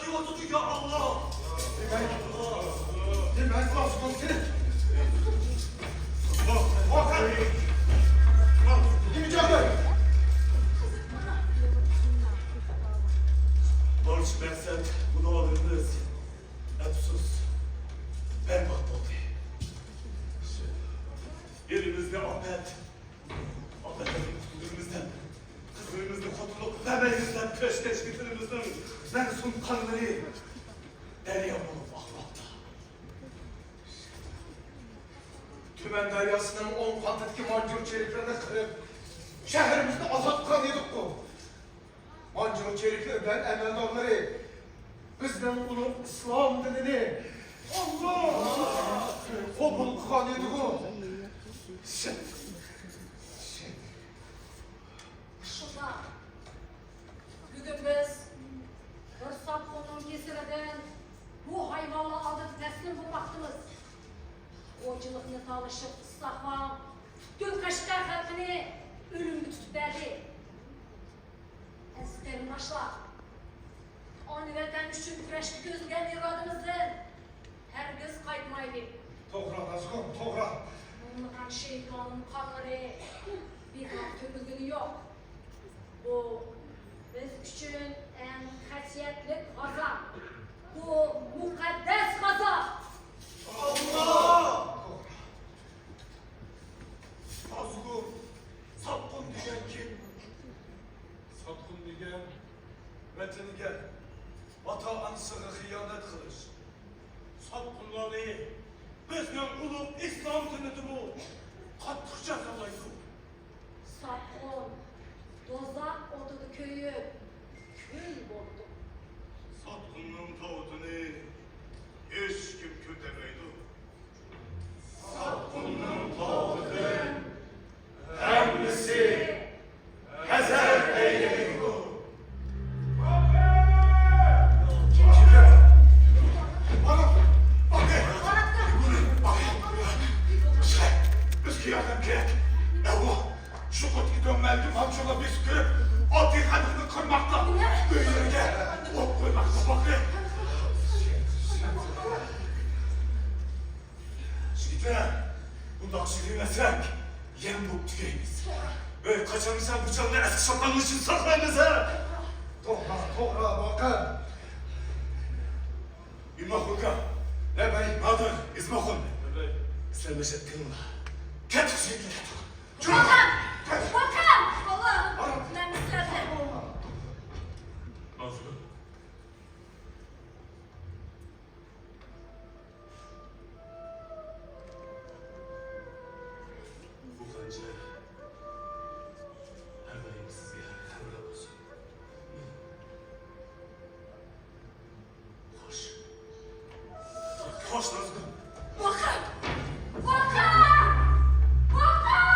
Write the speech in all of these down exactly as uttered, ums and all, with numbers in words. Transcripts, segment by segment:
يا الله! بارچە مەقسەت، مۇناۋىرىمىز، ئەپسۇس، بەربات بولدى. ئېلىمىزنى ئاپەت، ئاپەتلەردىن قۇتۇلدۇرىمىز دەپ، قىزلىرىمىزنى خوتۇنلۇق بەرمەيمىز دەپ كۈرەشكەن يىگىتلىرىمىزنىڭ مەسۇم قانلىرى دەريا بولۇپ ئاقماقتا. تۈمەن دەرياسىنىڭ ئوڭ قانىتىدىكى مانجۇ چېرىكلىرىنى قىرىپ، شەھىرىمىزنى ئازاد قىلغان ئىدۇققۇ. مانجۇ چېرىكلىرى بىلەن ئەمەلدارلىرى بىزنىڭ ئۇلۇغ ئىسلام دىنىنى قوبۇل قىلغان ئىدىغۇ. شۇنداق. بۈگۈن بىز بىر ساپقۇننىڭ كېسىلىدىن بۇ ھايۋانلار ئالدىدا تەسلىم بولماقتىمىز. غوجىلىقنى تالىشىپ ئىسلاھلاڭ پۈتكۈل قەشقەر خەلقىنى ئۆلۈمگە تۇتۇپ بەردى. ئەزىز قېرىنداشلار، ئانا ۋەتەن ئۈچۈن كۈرەشكە كۆزلىگەن ئىرادىمىزدىن ھەرگىز قايتمايلى. توغرا، نازگۈل، توغرا. مىڭلىغان شېھىتلارنىڭ قانلىرى بىكار تۆكۈلگىنى يوق. بۇ بىز ئۈچۈن ئەڭ خەسىيەتلىك غازا. بۇ مۇقەددەس غازا. ئاللا! نازگۈل، ساپقۇن دېگەن كىم؟ ساپقۇن دېگەن ۋەتىنىگە، ئاتا-ئانىسىغا خىيانەت قىلىش. ساپقۇنلارنى بىزنىڭ ئۇلۇغ ئىسلام دىنىدىمۇ قاتتىق جازالايدۇ. ساپقۇن دوزاخ ئوتىدا كۆيۈپ، كۈل بولىدۇ. ساپقۇننىڭ تاۋۇتىنى ھېچكىم كۆتەرمەيدۇ. ساپقۇننىڭ تاۋۇتىدىن ھەممىسى ھەزەر ئەيلىنىدۇ. بىزگە ياردەم كېرەك. ئەۋۇ، شۇ قۇتقا دۆڭمەلگە مانجۇلار بېسىپ كىرىپ، ئاددىي خەلقنى قىرماقتا، ئۆيلىرىگە ئوت قويماقتا باقى. يىگىتلەر، بۇنداق شېرىنلەشسەك، يەم بولۇپ تۈگەيمىز. ۋەي، قاچانمۇ سەن بۇ جاننى ئەسكى شاپاننىڭ ئىچىدە ساقلايمىز، ھە؟ توغرا، توغرا، باقىن. ئىماخۇنغا، لەببەي، نادىر، ئىزماخۇن. لەببەي. سىلەر مەشەدە قېلىڭلار. كەتتۇق، يىگىتلەر، كەتتۇق. باقام! باقام! بالام! نەمىسلەردە! نازىر. بۇ خەنجەر ھەر دائىم سىزگە ھەمراھ بولسۇن. خوش. خوش، نازىگۈل. ۋاقىپ! ۋاقىپ! ۋاقىپ!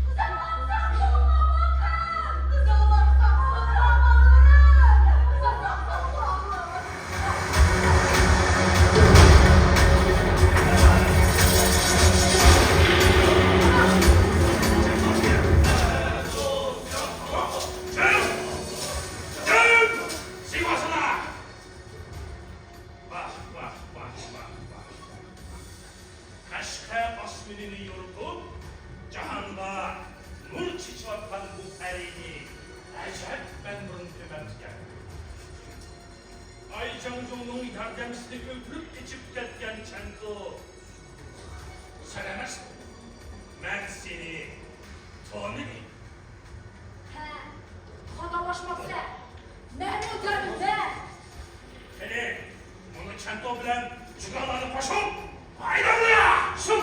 ئۇزاقلاپ ساقلىما، ۋاقىپ! ئۇزاقلاپ ساقلىما، بالىلىرىم! ئۇزاقلاپ ساقلىما، ۋاقىپ! ۋاھ، ۋاھ، ۋاھ، ۋاھ، ۋاھ. قەشقەر ئاسمىنىنى يورۇتۇپ، جاھانغا نۇر چېچىۋاتقان بۇ پەرىنى ئەجەب مەن بۇرۇن كۆرمەپتىكەن. ئاي جاڭجۇڭنىڭ ياردەمچىسىنى ئۆلتۈرۈپ قېچىپ كەتكەن چەنتۇ، سەن ئەمەسمۇ؟ مەن سېنى تونۇدۇم. ھە، خاتالاشماپسەن. مەنمۇ دەۋردە. قېنى، مۇنۇ چەنتۇ بىلەن جۇگالارنى قوشۇڭ. ھايداڭلار! شۇ!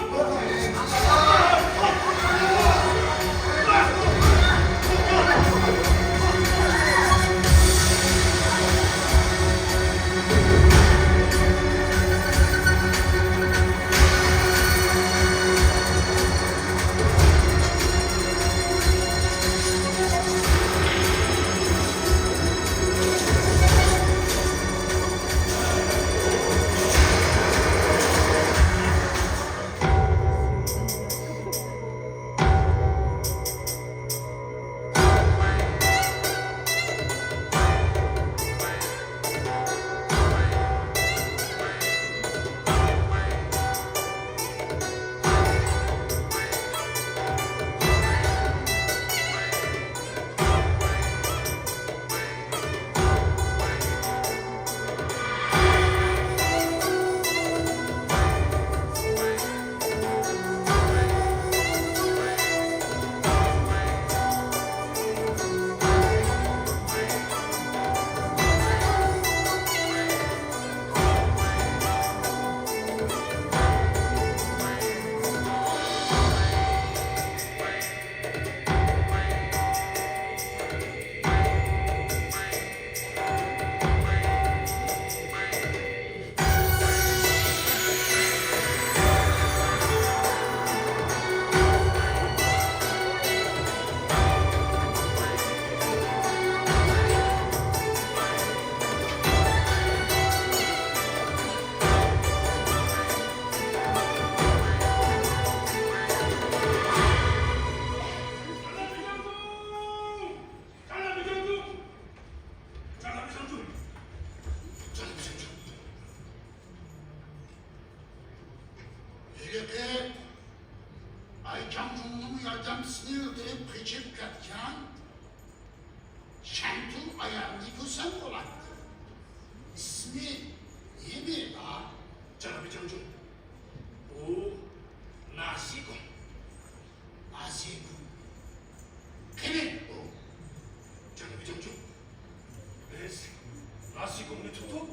يولنى تۇتۇپ،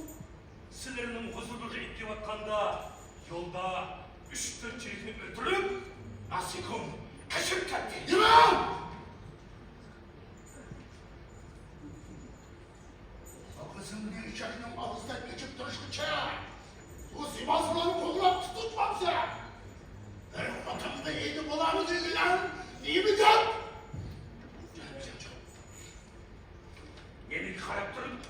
سىلەرنىڭ ھۇزۇرلىرىغا ئېلىپ كېلىۋاتقاندا، يولدا ئۈچ تۆت چېرىكنى ئۆلتۈرۈپ، ناسىكوم قېچىپ كەتتى. نېمە؟ ئاغزىمنى ئېشەكنىڭ ئاغزىدەك ئېچىپ تۇرۇشقىچە، بۇ زىباسىلارنى قوغلاپ تۇتۇۋاپسەن. بىر خوتۇنغا ئىگە بولالمىدىڭ دېگەن نېمە گەپ؟ يېنىگە قاراپ تۇرۇپ،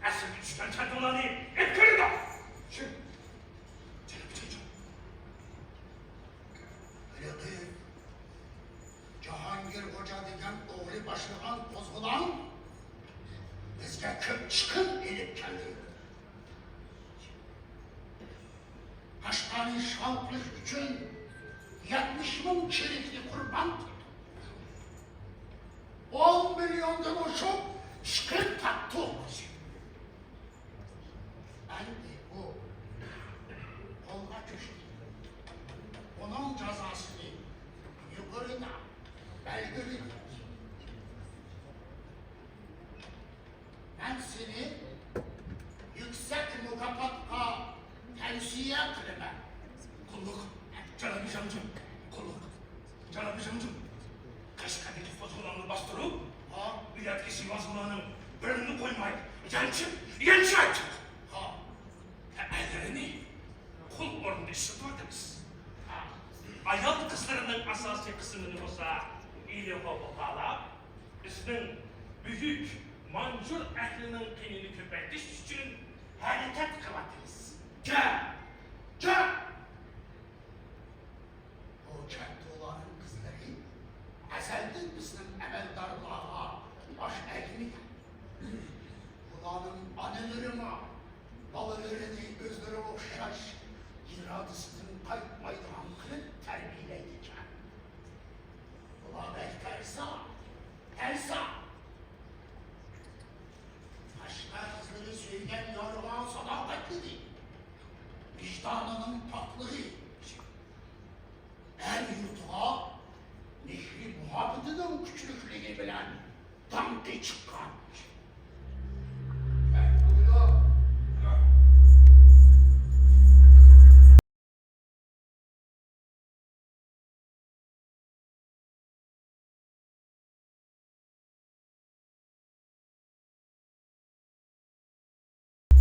ئەسلىگە چۈشكەن چاتىڭلارنى ئېلىپ كىرىڭلار. شۇ. جەنابى جاڭجۇ. ھېلىقى جاھانگىر خوجا دېگەن ئوغرى باشلىغان قوزغىلاڭ بىزگە كۆپ چىقىم ئېلىپ كەلدى. قەشقەرنى ئىشغال قىلىش ئۈچۈن يەتمىش مىڭ چېرىكنى قۇربان قىلدۇق. ئون مىليوندىن ئوشۇق چىقىم تاپتۇق. ئەمدى ئۇ قولغا چۈشتى. ئۇنىڭ جازاسىنى يۇقىرىدا بەلگىلىدىم. مەن سېنى يۈكسەك مۇكاپاتقا تەۋسىيە قىلىمەن. قۇللۇق، جانابىي جاڭجۇ، قۇللۇق. جانابىي جاڭجۇ، قەشقەردىكى قوزغىلاڭنى باستۇرۇپ، ھا، ئۇ يەردىكى زىباسىلارنىڭ بىرىنى قويماي يانچىپ، يانچىۋەتتۇق. ھا، ئەرلىرىنى قۇل ئورنىدا ئىشلىتىۋاتىمىز. ھا، ئايال-قىزلىرىنىڭ ئاساسىي قىسمىنى بولسا ئىلى ھوبا بالاپ، بىزنىڭ بۈيۈك مانجۇر ئەھلىنىڭ قېنىنى كۆپەيتىش ئۈچۈن ھەرىكەت قىلىۋاتىمىز. جا! جا! بۇ كەنتۇلارنىڭ قىزلىرى ئەزەلدىن بىزنىڭ ئەمەلدارلارغا باش ئەگمىگەن. ئۇلارنىڭ ئانىلىرىمۇ بالىلىرىنى ئۆزلىرىگە ئوخشاش ئىرادىسىدىن قايتمايدىغان قىلىپ تەربىيەلەيدىكەن. ئۇلار بەك تەرسا، تەرسا. قەشقەر قىزلىرى سۆيگەن يارىغا ساداقەتلىدى. ۋىجدانىنىڭ پاكلىقى، ئەل-يۇرتىغا مېھرى-مۇھەببىتىنىڭ كۈچلۈكلۈكى بىلەن داڭقى چىققان.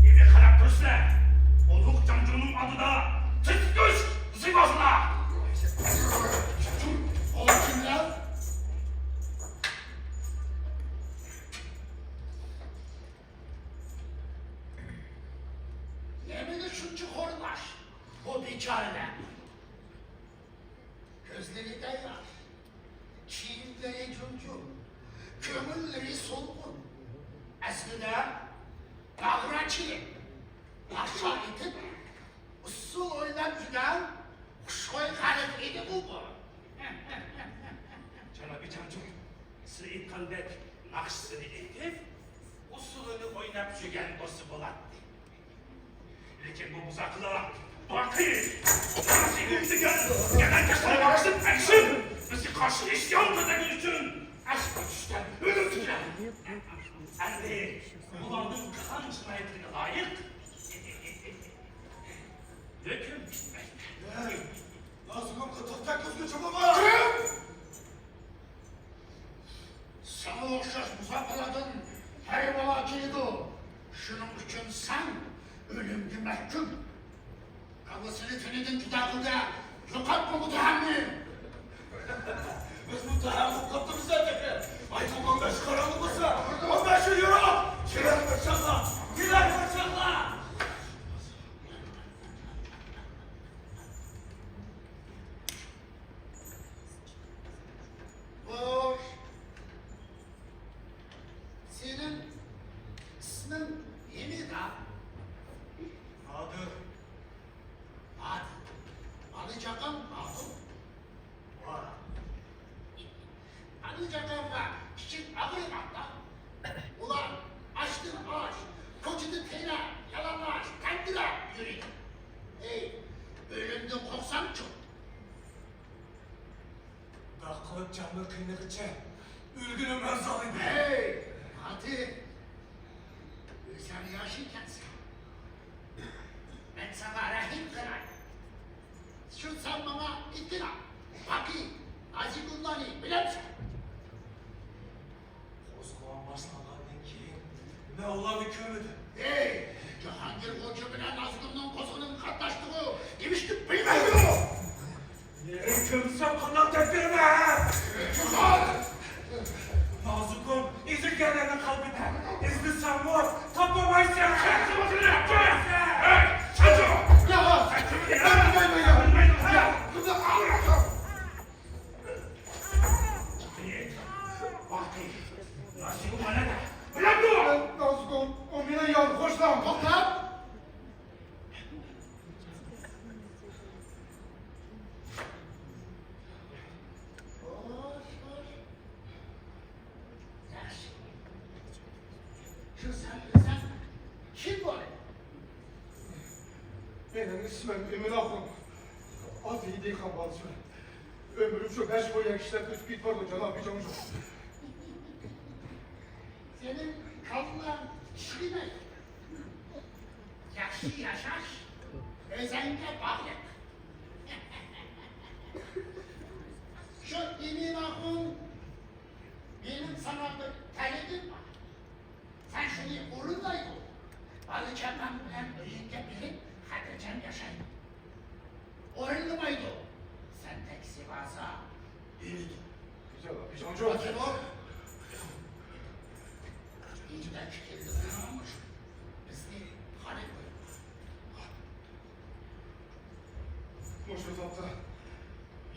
نېمە قاراپ تۇرىسىلەر؟ ئۇلۇغ جاڭجۇنىڭ ئالدىدا تىز تۇتۇش، زىباسىلار! ئۇلار كىملەر؟ نېمىگە شۇنچە خورلاش بۇ بىچارىلەر؟ كۆزلىرىدە ياش، كىيىملىرى جۇمجۇم، كۆڭۈللىرى سولغۇن. ئەسلىدە ناغرا چېلىپ، ناخشا ئېيتىپ، ئۇسسۇل ئويناپ يۈرگەن خۇشخۇي خەلق ئىدىغۇ بۇ. جانابى جاڭجۇ، سىز ئېيتقاندەك ناخشىسىنى ئېيتىپ، ئۇسسۇلىنى ئويناپ يۈرگەن بولسا بولاتتى. لېكىن بۇ بۇزاقلار باقى، ياخشى ئۆگىتىلگەن، يەنە كەسىلگە ئەكسىپ، بىزگە قارشى ئىسيان كۆتەرگەن ئۈچۈن ئەسقاتىشتىن ئۆلۈپ كېتىدۇ. ئەمدى بۇلارنىڭ قىلغان جىنايەتلىرىگە لايىق ھۆكۈم چىقمايدۇ. ھەي، نازۇگۇم قىتىق تەككۈزگۈچى بولما! ساڭا ئوخشاش بۇزاقلاردىن ھەر بالا كېلىدۇ. شۇنىڭ ئۈچۈن سەن ئۆلۈمگە مەھكۇم. كاللىسىنى تېنىدىن جۇدا قىل-دە، يوقات بۇ مۇتتەھەمنى! بىز مۇتتەھەم بولۇپ قاپتىمىز-دە تېخى! ئايتىلغان بەش قاراڭغۇ بولسا، ئون بەش يۈرۈڭ! كېلەر بىر چاغلار! كېلەر بىر چاغلار! خوش. سېنىڭ ئىسمىڭ نېمىدى؟ نادىر. نادىر. ئانا چاقاڭ نادىر. ۋا. ئانا چاقاڭغا كىچىك ئاغرىماقتا. ئۇلار ئاشتىن ئاش، كوچىدا تېنە، يالىڭاچ، تەنتىرەپ يۈرىدۇ. ھەي، ئۆلۈمدىن قورقساڭچۇ؟ داق قىلىپ جاننى قىينىغىچە ئۆلگىنىم ئەۋزەل ئىدى. ھەي، نادىر! سەن ياخشى ئىكەنسەن. مەن ساڭا رەھىم قىلاي. شۇ سەن ماڭا ئېيتقىنا، باقى نازىگۈللارنى بىلەمسەن؟ قوزغىلاڭ باشلانغاندىن كېيىن مەن ئۇلارنى كۆرمىدىم. ھەي، جاھانگىر خوجا بىلەن نازىگۈلنىڭ قوزغىلىڭى قاتناشتىغۇ، نېمىشقا بىلمەيدۇ؟ نېرى كۆرسەم قانداق دەپ بېرىمەن؟ نازۇگۇم ئېزىلگەنلەرنىڭ قەلبىدە، ئىزدىسەڭمۇ تاپالمايسەن. نازۇگۇم، ئۇ مېنىڭ يالغۇزلۇقۇم. توختاپ! خوش، خوش. ياخشى. شۇ سەن بىلسەڭ، كىم بۇ؟ مېنىڭ ئىسمىم ئىمىن ئاخۇن. ئاددىي دېھقان بالىسىمەن. ئۆمرۈم شۇ بەش قوي ئەكىشلەپ ئۆتۈپ كېتىۋاتىدۇ، جانابى جاڭجۇ. سېنىڭ كاللاڭ ئىشلىمەيدۇ. ياخشى ياشاش ئۆزەڭگە باغلىق. شۇ ئىمىن ئاخۇن، مېنىڭ ساڭا بىر تەلىپىم بار. سەن شۇنى ئورۇنلايدۇ، بالا-چاقاڭ بىلەن ئۆيۈڭگە بېرىپ خاتىرجەم ياشايدۇ. ئورۇنلىمايدۇ، سەن تەكسى بارسا ئۆلىدۇ. بىزنى خاراب قويۇڭ. مۇشۇ تاپتا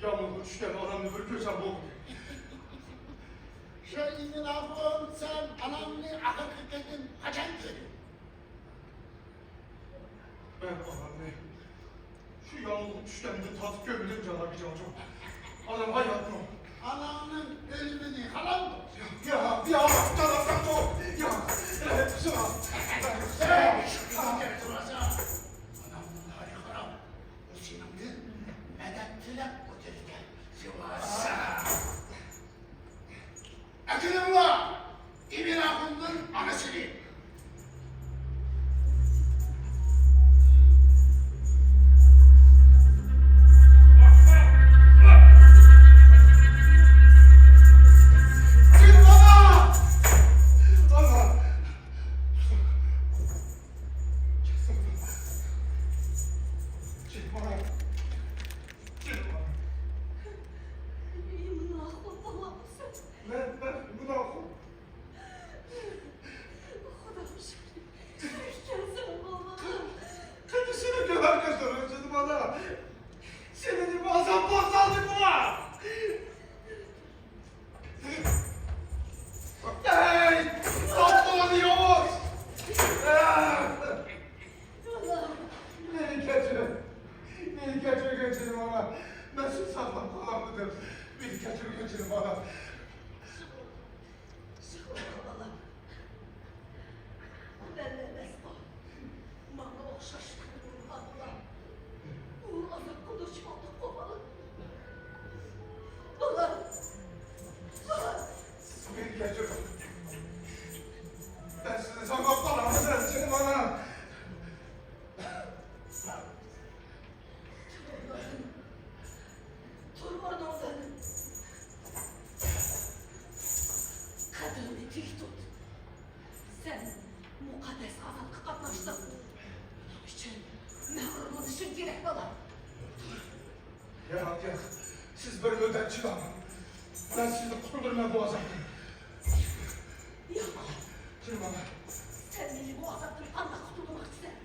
يامۇلغا چۈشكەن ئانامنى بىر كۆرسەم بولغۇدەك. شۇ ئىمىن ئاخۇن، سەن ئاناڭنى ئاخىرقى قېتىم قاچان كۆردۈڭ؟ مەن ئانامنى شۇ يامۇلغا چۈشكەندىن تارتىپ كۆرمىدىم، جانابى جاڭجۇ. ئانام ھاياتمۇ؟ ئاناڭنىڭ ئۆلۈمىنى خالامدۇ؟ ياق، ياق، جانابى جاڭجۇ. ياق، ئانامنىڭ ھالىغا قاراڭ. ئۇ سېنىڭدىن مەدەت تىلەپ ئولتۇرىدىكەن. ئەكېلىڭلار، ئىمىن ئاخۇننىڭ ئانىسىنى. مەن، مەن ئىمىن ئاخۇن. خۇدام شېرىپ، ئىكەنسەن بالام. قېنى سېنىڭ گۆھەر كۆزلىرىڭ ئېچىلدى بالا. سېنى نېمە ئازابقا سالدى بۇلار؟ ھەي، ساتقىن ياۋۇز! مېنى كەچۈر. مېنى كەچۈرگىن جېنىم ئانا. مەن سېنى ساقلاپ قالالمىدىم. مېنى كەچۈرگىن جېنىم ئانا. يىغلىما بالام. مەنلا ئەمەسقۇ. ماڭا ئوخشاش كۆڭلى بار بالام. ئۇ ئازابقا دۇچ بولدۇققۇ بالام. بالام. بالام. مېنى كەچۈرۈڭ. مەن سىزنى ساقلاپ قالالمىدىم جېنىم ئانا. تۇر ئورنۇڭدىن. قەددىڭنى تىك تۇت. سەن مۇقەددەس ئازادقا قاتناشتىڭ. بۇنىڭ ئۈچۈن مەغرۇرلىنىشىڭ كېرەك، بالام. تۇر. ياق، ياق. سىز بىر مۇددەت چىداڭ. مەن سىزنى قۇتۇلدۇرىمەن بۇ ئازابتىن. ياق، بالام. تۇرماڭ. سەن مېنى بۇ ئازابتىن قانداق قۇتۇلدۇرماقچىسەن؟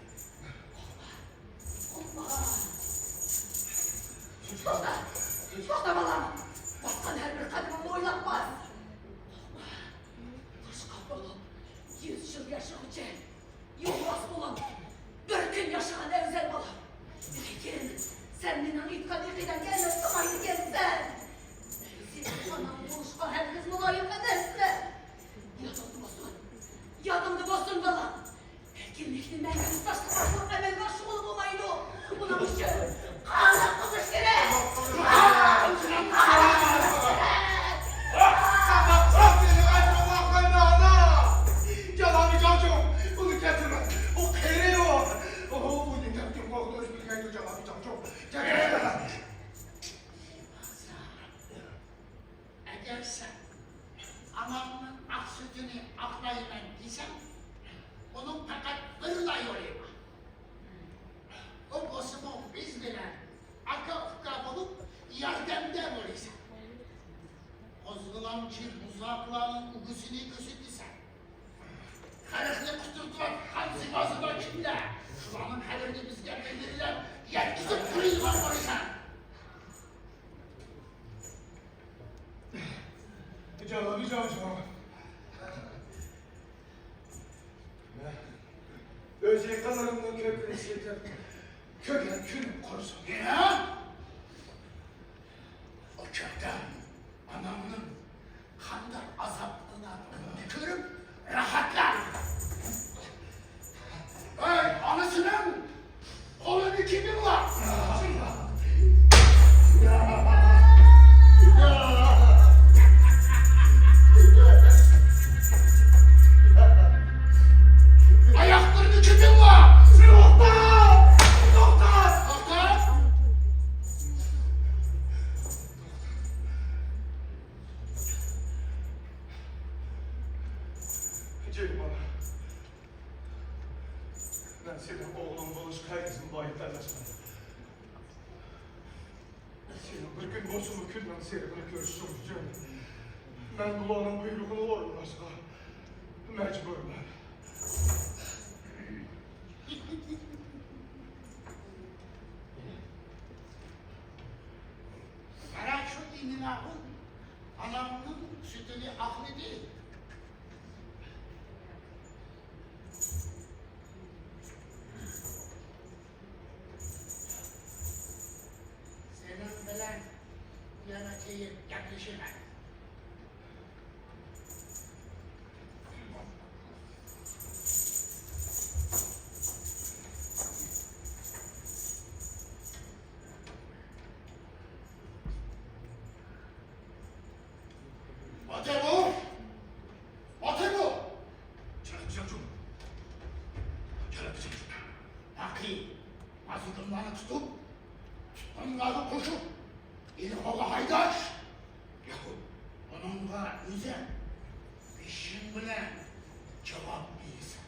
قورقما. قورقما. توختا. توختا، بالام. باسقان ھەر بىر قەدىمىڭنى ئويلاپ باس. قورقما. توشقان بولۇپ يۈز يىل ياشىغۇچە يولۋاس بولۇپ بىر كۈن ياشىغان ئەۋزەل، بالام. لېكىن سەن مېنىڭ ئېيتقان ئەقىدەمگە ئەمەس قىلمايدىكەنسەن. مەن سېنىڭ ئاناڭ بولۇشقا ھەرگىزمۇ لايىق ئەمەسمەن. يادىڭدا بولسۇن. يادىڭدا بولسۇن، بالام. ئەركىنلىكنى مەڭگۈ تاشلىماسلىق ئەمەلگە ئاشۇرغىلى بولمايدۇ. بۇنىڭ ئۈچۈن قان ئاققۇزۇش كېرەك. قان ئاققۇزۇش كېرەك. جانابى جاڭجۇ، بۇنى كەچ ئۆز يېقىنلىرىمنىڭ كۆكىنى سېتىپ، كۆرگەن كۈنۈم قۇرسۇن. يا! ئۇ چاغدا ئانامنىڭ قانداق ئازابلىنىدىغىنىنى كۆرۈپ راھەتلەن. ئەي، ئانىسىنىڭ قولىنى كېمىڭلار! ئاياقلىرىنى كېمىڭلار! توختا! توختا! توختا! جېنىم ئانا، مەن سېنىڭ ئوغلۇڭ بولۇشقا ھەرگىزمۇ بايىقلاشمىدىم. سېنىڭ بىر كۈن بولسىمۇ كۈننىڭ سېرىقىنى كۆرۈشۈڭ ئۈچۈن، مەن بۇلارنىڭ بۇيرۇقىنى ئورۇنلاشقا مەجبۇرمەن. مانا شۇ ئىمىناغۇل ئانامنىڭ سۈتىنى ئاقلىدى. سېنىڭ بىلەن يەنە كېيىن گەپلىشىمەن. ئاتايمۇ! ئاتايمۇ! چىق، چىق، چىق. چىق، چىق، چىق. باقى، مازۇتۇملارنى تۇتۇپ، تۇتقۇنلارغا قوشۇپ، ئېلىغا ھايداش. ياقۇپ، ئۇنىڭغا ئۆزۈڭ بېشىڭ بىلەن جاۋاب بېرىسەن.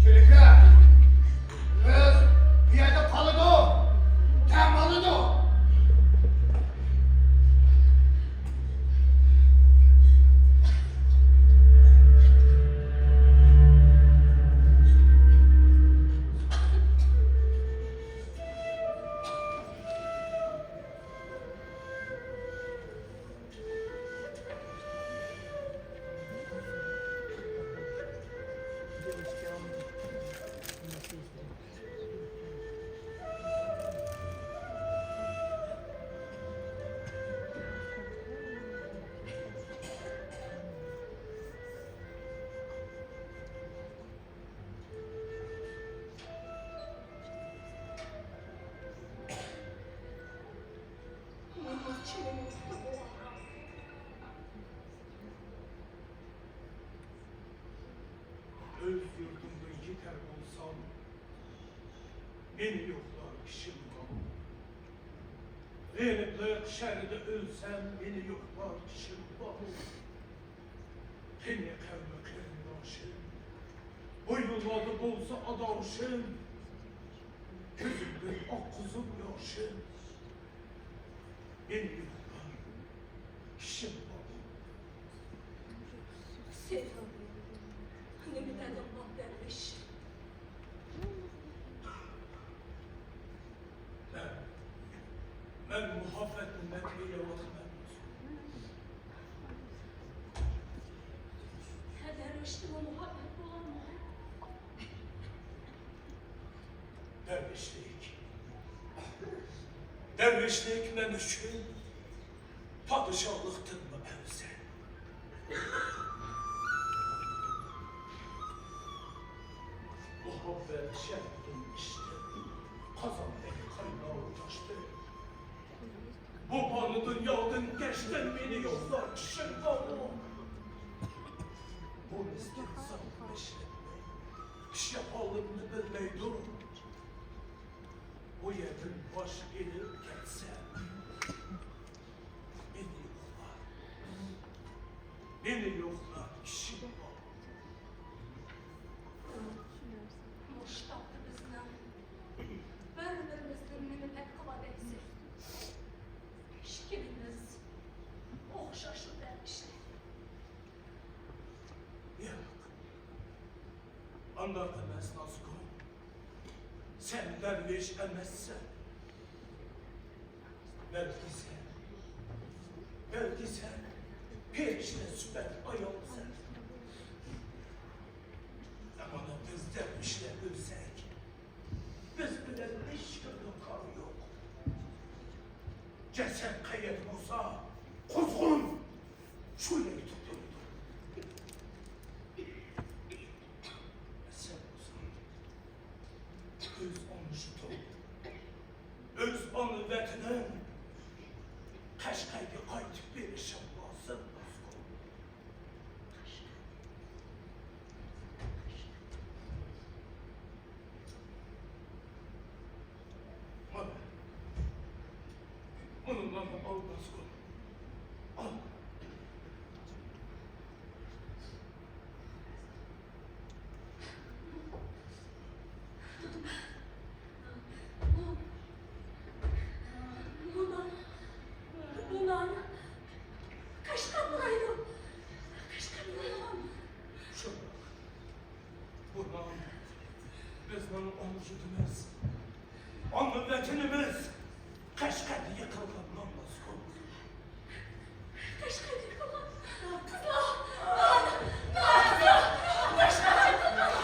كېلىڭلار، بىز بۇ يەردە قالىدۇ، دەم ئالىدۇ. ئۆز يۇرتۇمدا يېتەر بولسام، مېنى يوقلار كىشىم بار. غېرىبلىق شەھىرىدە ئۆلسەم، مېنى يوقلار كىشىم بار. قېنى قەۋمى قېرىنداشىم، بۇ يوللاردا بولسا ئاداشىم، كۆزۈمدىن ئاققۇزۇپ ياشىم. مېنى يوقلار كىشىم بار. سېنىڭ نېمىدە دەردىڭ بار دەرۋىش؟ مەن، مەن مۇھەببەتنى مەن ئويلاۋاتىمەن. دەرۋىشتىمۇ مۇھەببەت بولارمۇ؟ دەرۋىشلىك. دەرۋىشلىك مەن ئۈچۈن پادىشاھلىقتىنمۇ ئەۋزەل. مۇھەببەت شەربىتىم ئىچتىم، قازاندەك قايناپ تاشتىم. بۇ پانىي دۇنيادىن كەچتىن مېنى يوقلاپ كىشىڭ قالدى. بۇ مىسكىن ساڭا ئىشلەتمەي، كىشى ھالىمنى بىلمەيدۇ. بۇ يەردىن باش ئېلىپ كەتسەم، مېنى يوقلاپ، مېنى يوقلاپ كىشىڭ بار. مۇشۇ تاپتا بىزنىڭ بىر-بىرىمىزدىن نېمە پەرقى بار دەيسىز؟ ئىككىلىمىز ئوخشاشلا دەرۋىشلىك. ياق، ئانداق ئەمەس، نازۇگۇم. سەن دەرۋىش ئەمەسسەن. بەلكى سەن، بەلكى سەن پەرىشتە سۈپەت ئايالسەن. ئەمما بىز دەرۋىشلەر ئۆلسەك، بىز بىلەن ھېچكىمنىڭ كارى يوق. جەسەت قەيەردە بولسا، قۇزغۇن شۇ يەردە تۇرىدۇ. سەن بولساڭ، ئۆز ئانا يۇرتۇڭ، ئۆز ئانا ۋەتىنىڭ قەشقەرگە قايتىپ بېرىشىڭ لازىم، نازۇگۇم. مانا، مۇنۇلارنى ئال، نازۇگۇم، ئال. بۇ نان، بۇ نان قەشقەر بۇرايدۇ. قەشقەر بۇرايدۇ. شۇنداق. بۇ نان بىزنىڭ ئانا يۇرتىمىز، ئانا ۋەتىنىمىز. قەشقەردە يېقىلغان نان، نازۇگۇم. قەشقەردە يېقىلغان. قىزلار! قەشقەردە يېقىلغان.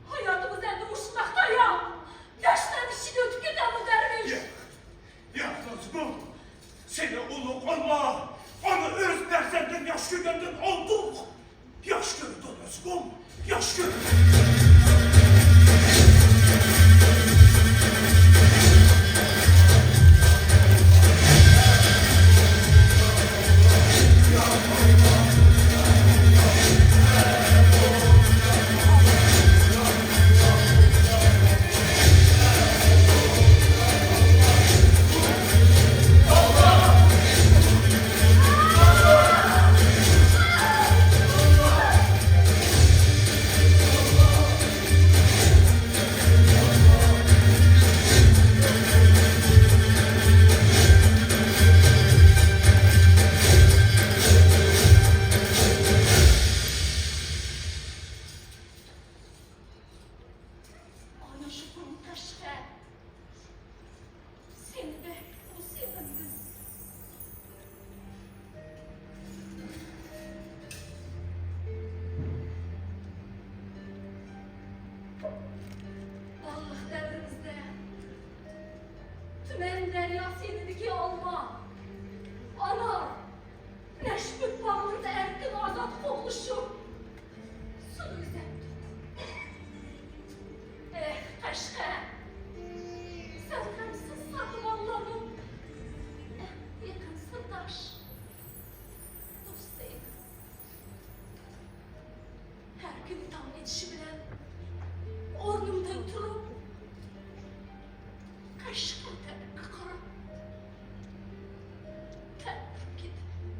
ھاياتىمىز ئەمدى مۇشۇنداق تاياق. ياشلار ئىچىدە ئۆتۈپ كېتەمدۇ دەرۋىش؟ ياق، ياق، نازۇگۇم. سېنى ئۇلۇغ ئالما، ئانا ئۆز پەرزەنتىنى ياخشى كۆرگەندىن ئارتۇق ياخشى كۆرىدۇ، نازۇگۇم. ياخشى كۆرىدۇ. ئانا يۇرتۇم قەشقەر، سېنى بەك سېغىندىم. بالىلىق دەۋرىمىزدە تۈمەن دەريا سېنىدىكى ئالما، ئانار، نەشپۈت باغلىرىدا ئەركىن ئازاد قوغلىشىپ، سۇنى ئۈزەتتۇق. ئېھ، قەشقەر! سەن غەمسىز ساقلىماڭلارنىڭ ئەڭ يېقىن سىرداش، دوستى ئىدىڭ. ھەر كۈنى تاڭ ئېتىشى بىلەن ئورنۇمدىن تۇرۇپ، قەشقەر تەرەپكە قاراپ تەلمۈرۈپ كېتىمەن.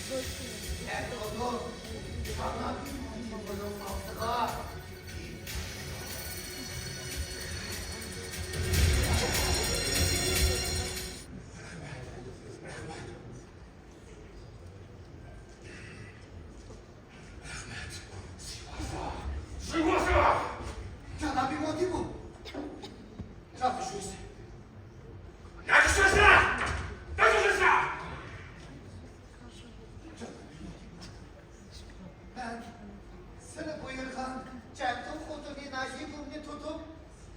نەدە ئۇ؟ جانابىي مۇھىمنىڭ ئالدىغا. جانابىي مۇھىم. نەدە شۇ؟ نەدە شۇ؟ نەدە شۇ؟ مەن سىلى بۇيرۇغان چەنتۇ خوتۇنى نازىگۈلنى تۇتۇپ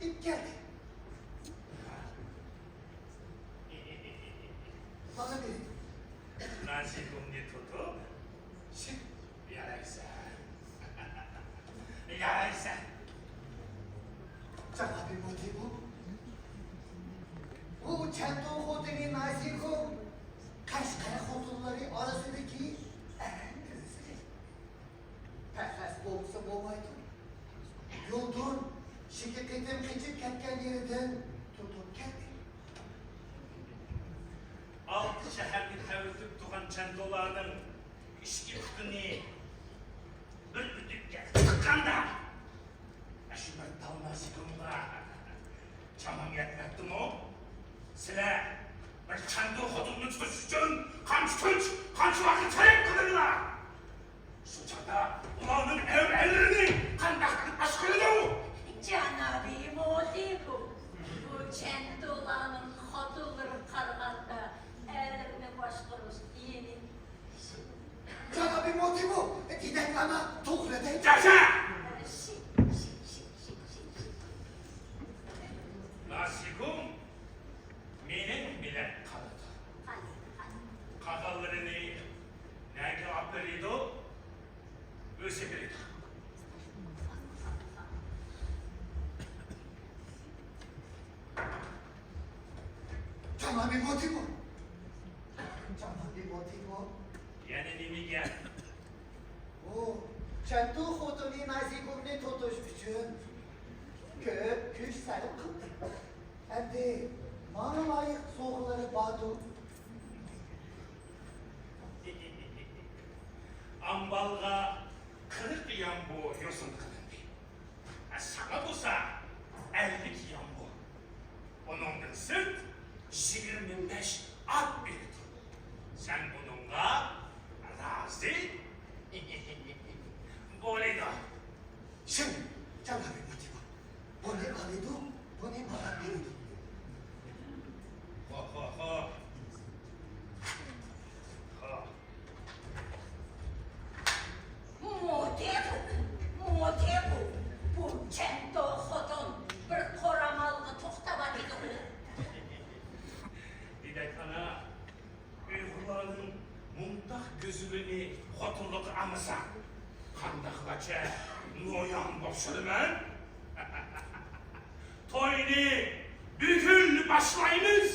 ئېلىپ كەلدىم. مانا بېرىڭ. نازىگۈلنى تۇتۇپ، شىت، يارايسەن. يارايسەن. جانابىي مۇھىم، بۇ چەنتۇ خوتۇنى نازىگۈل قەشقەر خوتۇنلىرى ئارىسىدىكى ئەڭ گۈزىلى. پەخەس بولمىسا بولمايدۇ. يولدىن ئىككى قېتىم قېچىپ كەتكەن يېرىدىن تۇتۇپ كەلدى. ئالتە شەھەرنى تەۋرىتىپ تۇرغان چەندۇلارنىڭ ئىچكى پۇتىنى بىر ئۈتۈككە تىققاندا، ئاشۇ بىر تال نازىگۈلگە چامام يەتمەپتىمۇ؟ سىلەر بىر چەندۇ خوتۇننى تۇتۇش ئۈچۈن قانچە كۈچ، قانچە ۋاقىت سەرپ قىلدىڭلار؟ شۇ چاغدا ئۇلارنىڭ ئەۋ-، ئەللىرىنى قانداق قىلىپ ئاچ قىلىدۇ؟ جانابىي مۇھىم، بۇ چەندۇلارنىڭ خوتۇنلىرىغا قارىغاندا ئەرلىرىنى باشقۇرۇش يېنىك. جانابىي مۇھىم، دېدەك ئانا توغرا دەيدۇ. جاشا! شى، شى، شى. نازىگۈل مېنىڭ بىلەن قالىدۇ. قالىدۇ، قالىدۇ. قالغانلىرىنى نەگە ئاپىرىدۇ؟ ئۆزى بىلىدۇ. جانابىي مۇھىم. جانابىي مۇھىم. يەنە نېمە گەپ؟ ئۇ چەنتۇ خوتۇنى نازىگۈلنى تۇتۇش ئۈچۈن كۆپ كۈچ سەرپ قىلدى. ئەمدى ماڭا لايىق سوۋغىلىرى باردۇ. ئامبالغا قىرىق يامبۇ يوسۇن قىلىندى. ساڭا بولسا ئەللىك يامبۇ. ئۇنىڭدىن سىرت يىگىرمە بەش ئات بېرىدۇ. سەن بۇنىڭغا رازى بولىدۇ. شۇڭ، جانابىي مۇھىم، بۇنى ئالىدۇ، بۇنى ماڭا بېرىدۇ. خو، خو، خو. خو. مۇھىم، مۇھىم، بۇ چەندۇ خوتۇن بىر قورامالغا توختاۋاتىدۇ. دېدەك ئانا، ئۇيغۇرلارنىڭ مۇنداق گۈزىلىنى خوتۇنلۇققا ئالمىساڭ، قانداقلارچە نويان بولۇپ سالىمەن؟ توينى بۈگۈن باشلايمىز!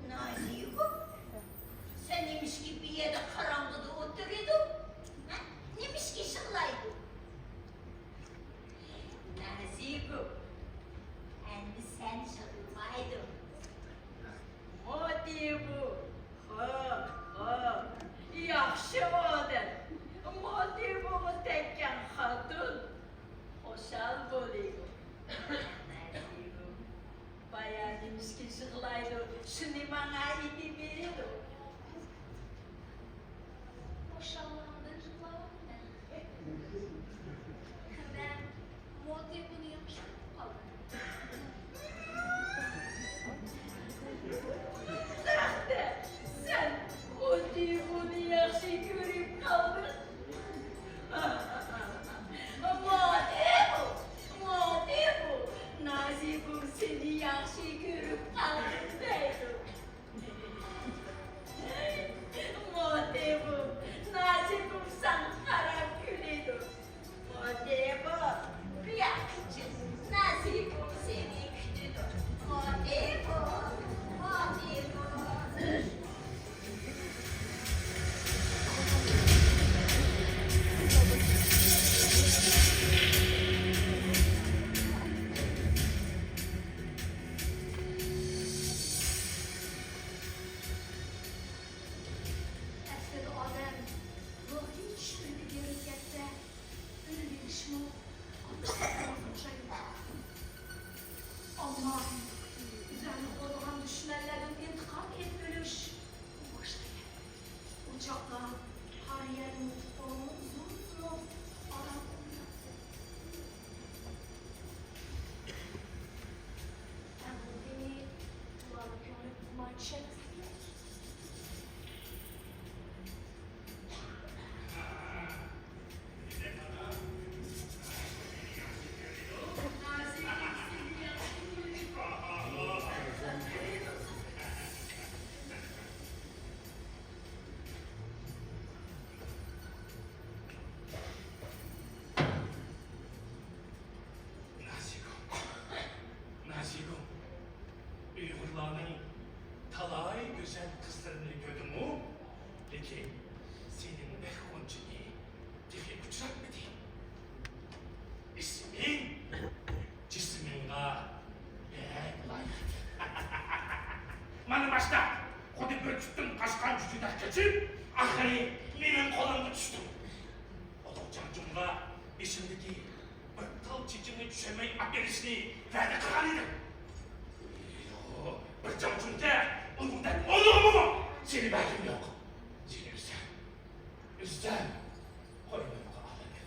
نازىگۈل، سەن نېمىشقا بۇ يەردە قاراڭغۇدا ئولتۇرىدۇ؟ چۈشۈرمەي ئاپىرىشنى ۋەدە قىلغان ئىدىم. بىر جاڭ چۈنكە ئۇنىڭدەك ئونىغىمۇ سېلىۋەرگۈم يوق. سېنى ئۈزسەم، ئۈزسەم، قويمايمەن ئالەمگە.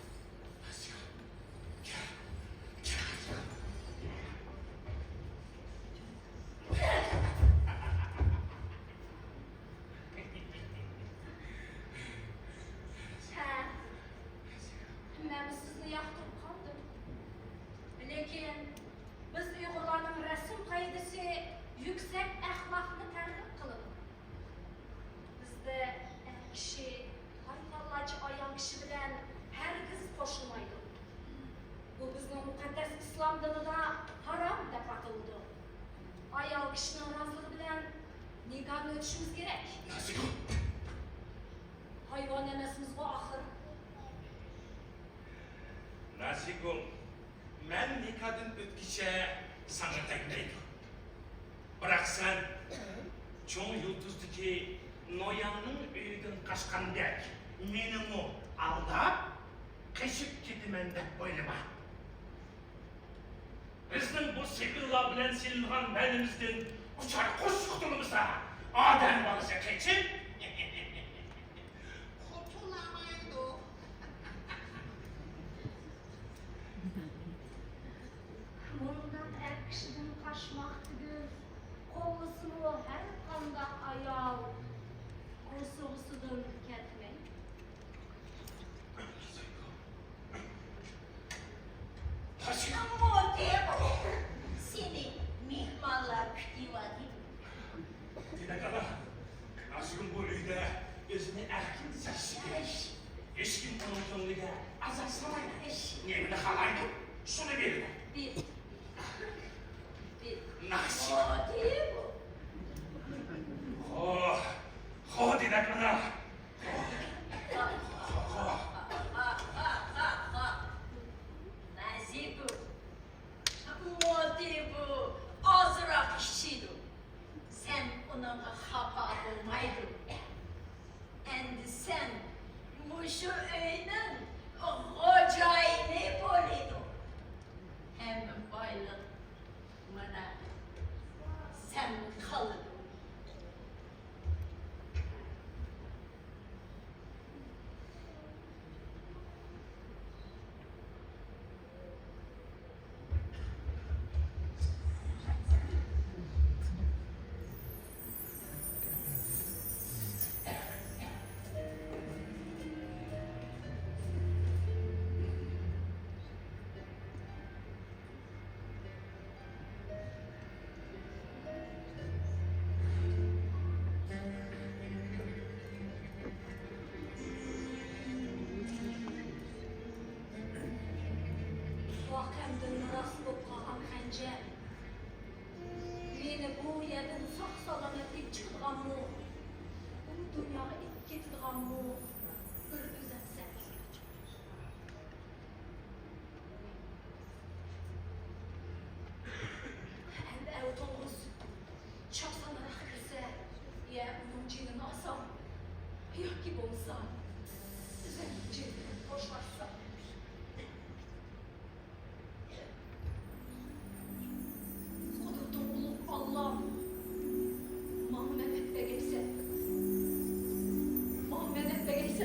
ھە، مەنمۇ سىزنى ياقتۇرۇپ قالدىم. لېكىن بىز ئۇيغۇرلارنىڭ رەسىم قائىدىسى يۈكسەك ئەخلاقنى تەرغىب قىلىدۇ. بىزدە ئەر كىشى ھايۋانلارچە ئايال كىشى بىلەن ھەرگىز قوشۇلمايدۇ. بۇ بىزنىڭ مۇقەددەس ئىسلام دىنىدا ھارام دەپ ئاتىلىدۇ. ئايال كىشىنىڭ رازىلىقى بىلەن نىكاھنى ئۆتۈشىمىز كېرەك. نازىگۈل! ھايۋان ئەمەسمىزغۇ ئاخىر. نازىگۈل، مەن نىكاھتىن ئۆتكىچە ساڭا تەگمەيدۇ. بىراق سەن چوڭ يۇلتۇزدىكى نوياڭنىڭ ئۆيىدىن قاچقاندەك مېنىمۇ ئالداپ، قېچىپ كېتىمەن دەپ ئويلىما. بىزنىڭ بۇ سېپىللار بىلەن سېلىنغان مەنىمىزدىن ئۇچار قۇش قۇتۇلمىسا، ئادەم بالىسى قېچىپ قۇتۇلالمايدۇ. مۇنداق ئەر كىشىدىن قاچماق تۈگۈل، قوغلىسىمۇ ھەر قانداق ئايال قورسىغۇسىدىن كەتمەيدۇ. مۇدىر، سېنى مېھمانلار كۈتۈۋاتىدۇ. دېمەك، ئانا، نازىگۈل بۇ ئۆيدە ئۆزىنى ئەركىن سېزىشى كېرەك. ھېچكىم ئۇنىڭ كۆڭلىگە ئازار سالمايدۇ. نېمىنى خالايدۇ، شۇنى بېرىدۇ. بىر، بىر. نازىگۈل. مۇدىر. خو، خو، دېمەك، ئانا. نازىگۈل، مۇدىر ئازراق ئىچىدۇ. سەن ئۇنىڭغا خاپا بولمايدۇ. ئەمدى سەن مۇشۇ ئۆينىڭ خوجايىنى بولىدۇ. ھەممە بايلىق مانا سەن قالىدۇ. ۋاقەمدىن راست بولۇپ قالغان خەنجەر مېنى بۇ يەردىن ساق-سالامەت ئېلىپ چىقىدىغانمۇ، بۇ دۇنياغا ئېلىپ كېتىدىغانمۇ بىر ئۆزۈم سەن. ئەمدى ئەۋۇ توڭغۇز چاپسانراق كىرسە، يا ئۇنىڭ جېنىنى ئالسام، ياكى بولمىسا ئۆزۈمنىڭ جېنىمنى خوشلاشسام. قۇدرىتىڭ ئۇلۇغ ئاللام، ماڭا مەدەت بەرگەيسەن. ماڭا مەدەت بەرگەيسەن.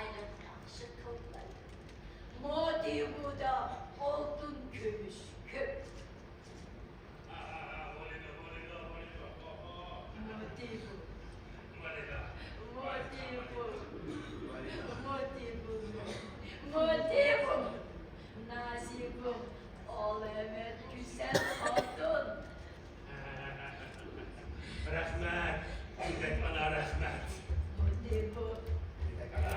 ياخشى توپلايدۇ. مودېبودا ئالتۇن، كۈمۈش كۆپ. مودېبو. مودېبو. مودېبو. مودېبو. نازىگۈل، ئالەمەت گۈزەل خوتۇن. رەھمەت، گۈلدەك ئانا، رەھمەت. مودېبو. گۈلدەك ئانا.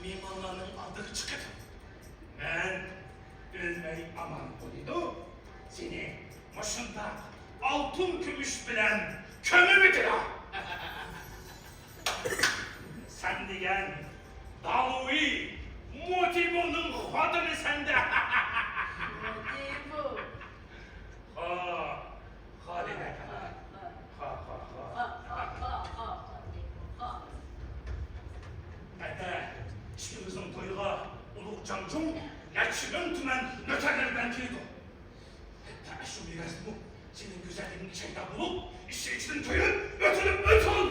مېھمانلارنىڭ ئالدىغا چىقىپ، مەن ئۆلمەي ئامان قويىدۇ، سېنى مۇشۇنداق ئالتۇن كۈمۈش بىلەن كۆمۈۋېتىدۇ. سەن دېگەن دالۇي مودېبونىڭ خوتۇنى سەندە. مودېبو. خا، خالىدە. خا، خا، خا. ئەتە ئىككىمىزنىڭ تويىغا ئۇلۇغ جاڭجۇڭ نەچچە مىڭ تۈمەن نۆكەرلەر بىلەن كېلىدۇ. ھەتتا ئاشۇ مىراسمۇ سېنىڭ گۈزەللىكىڭگە شەيدا بولۇپ، ئىچى-ئىچىدىن كۆيۈپ، ئۆتۈنۈپ ئۆتسۇن!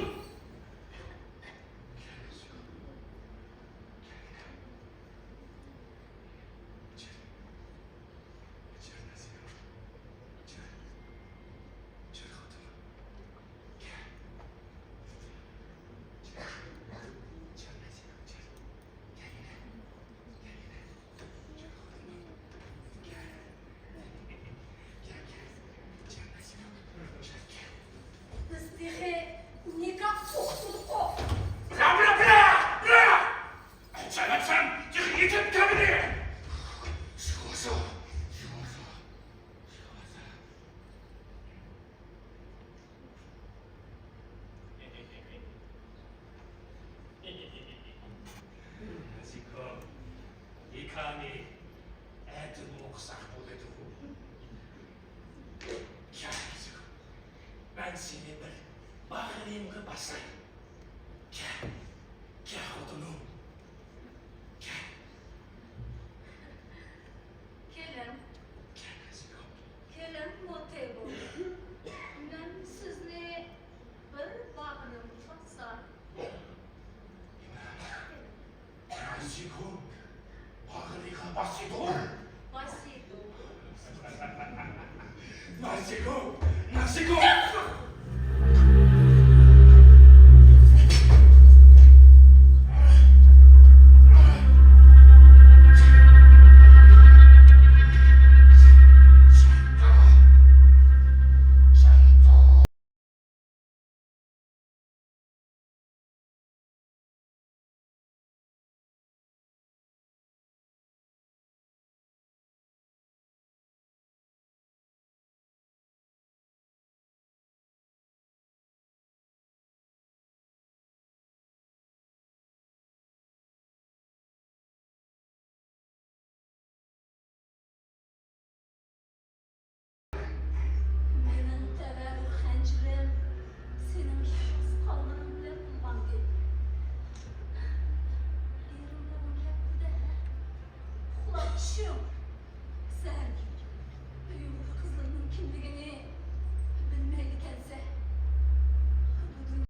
بىز تېخى نىكاھ ئوقۇتمىدۇققۇ. بىراق، بىراق، بىراق، بىراق! جانابسام تېخى يېتىپ كەلمىدى. نازىكوم، نىكاھنى ئەتىمۇ ئوقۇساق بولىدىغۇ؟ كەل، نازىكوم، مەن سېنى بىر باغرىمغا باساي. كەل، كەل خوتۇنۇم. كەل. كېلىڭ. كەل، نازىكوم. كېلىڭ، مودېبو. مەن سىزنى بىر باغرىمغا باساي. نازىكوم، باغرىغا باسىدۇ. باسىدۇ. نازىكوم، نازىكوم. مېنىڭ تەۋەلىك خەنجىرىم سېنىڭ يالغۇز قالغىنىڭ بىلەن بۇلغاندى. ئېرىڭ بۈگۈن كەپتۇ-دە، ئۇخلاپ چۈشۈڭ. سەن ئۇيغۇر قىزلىرىنىڭ كىملىكىنى بىلمەيدىكەنسەن. بۇ دۇنيا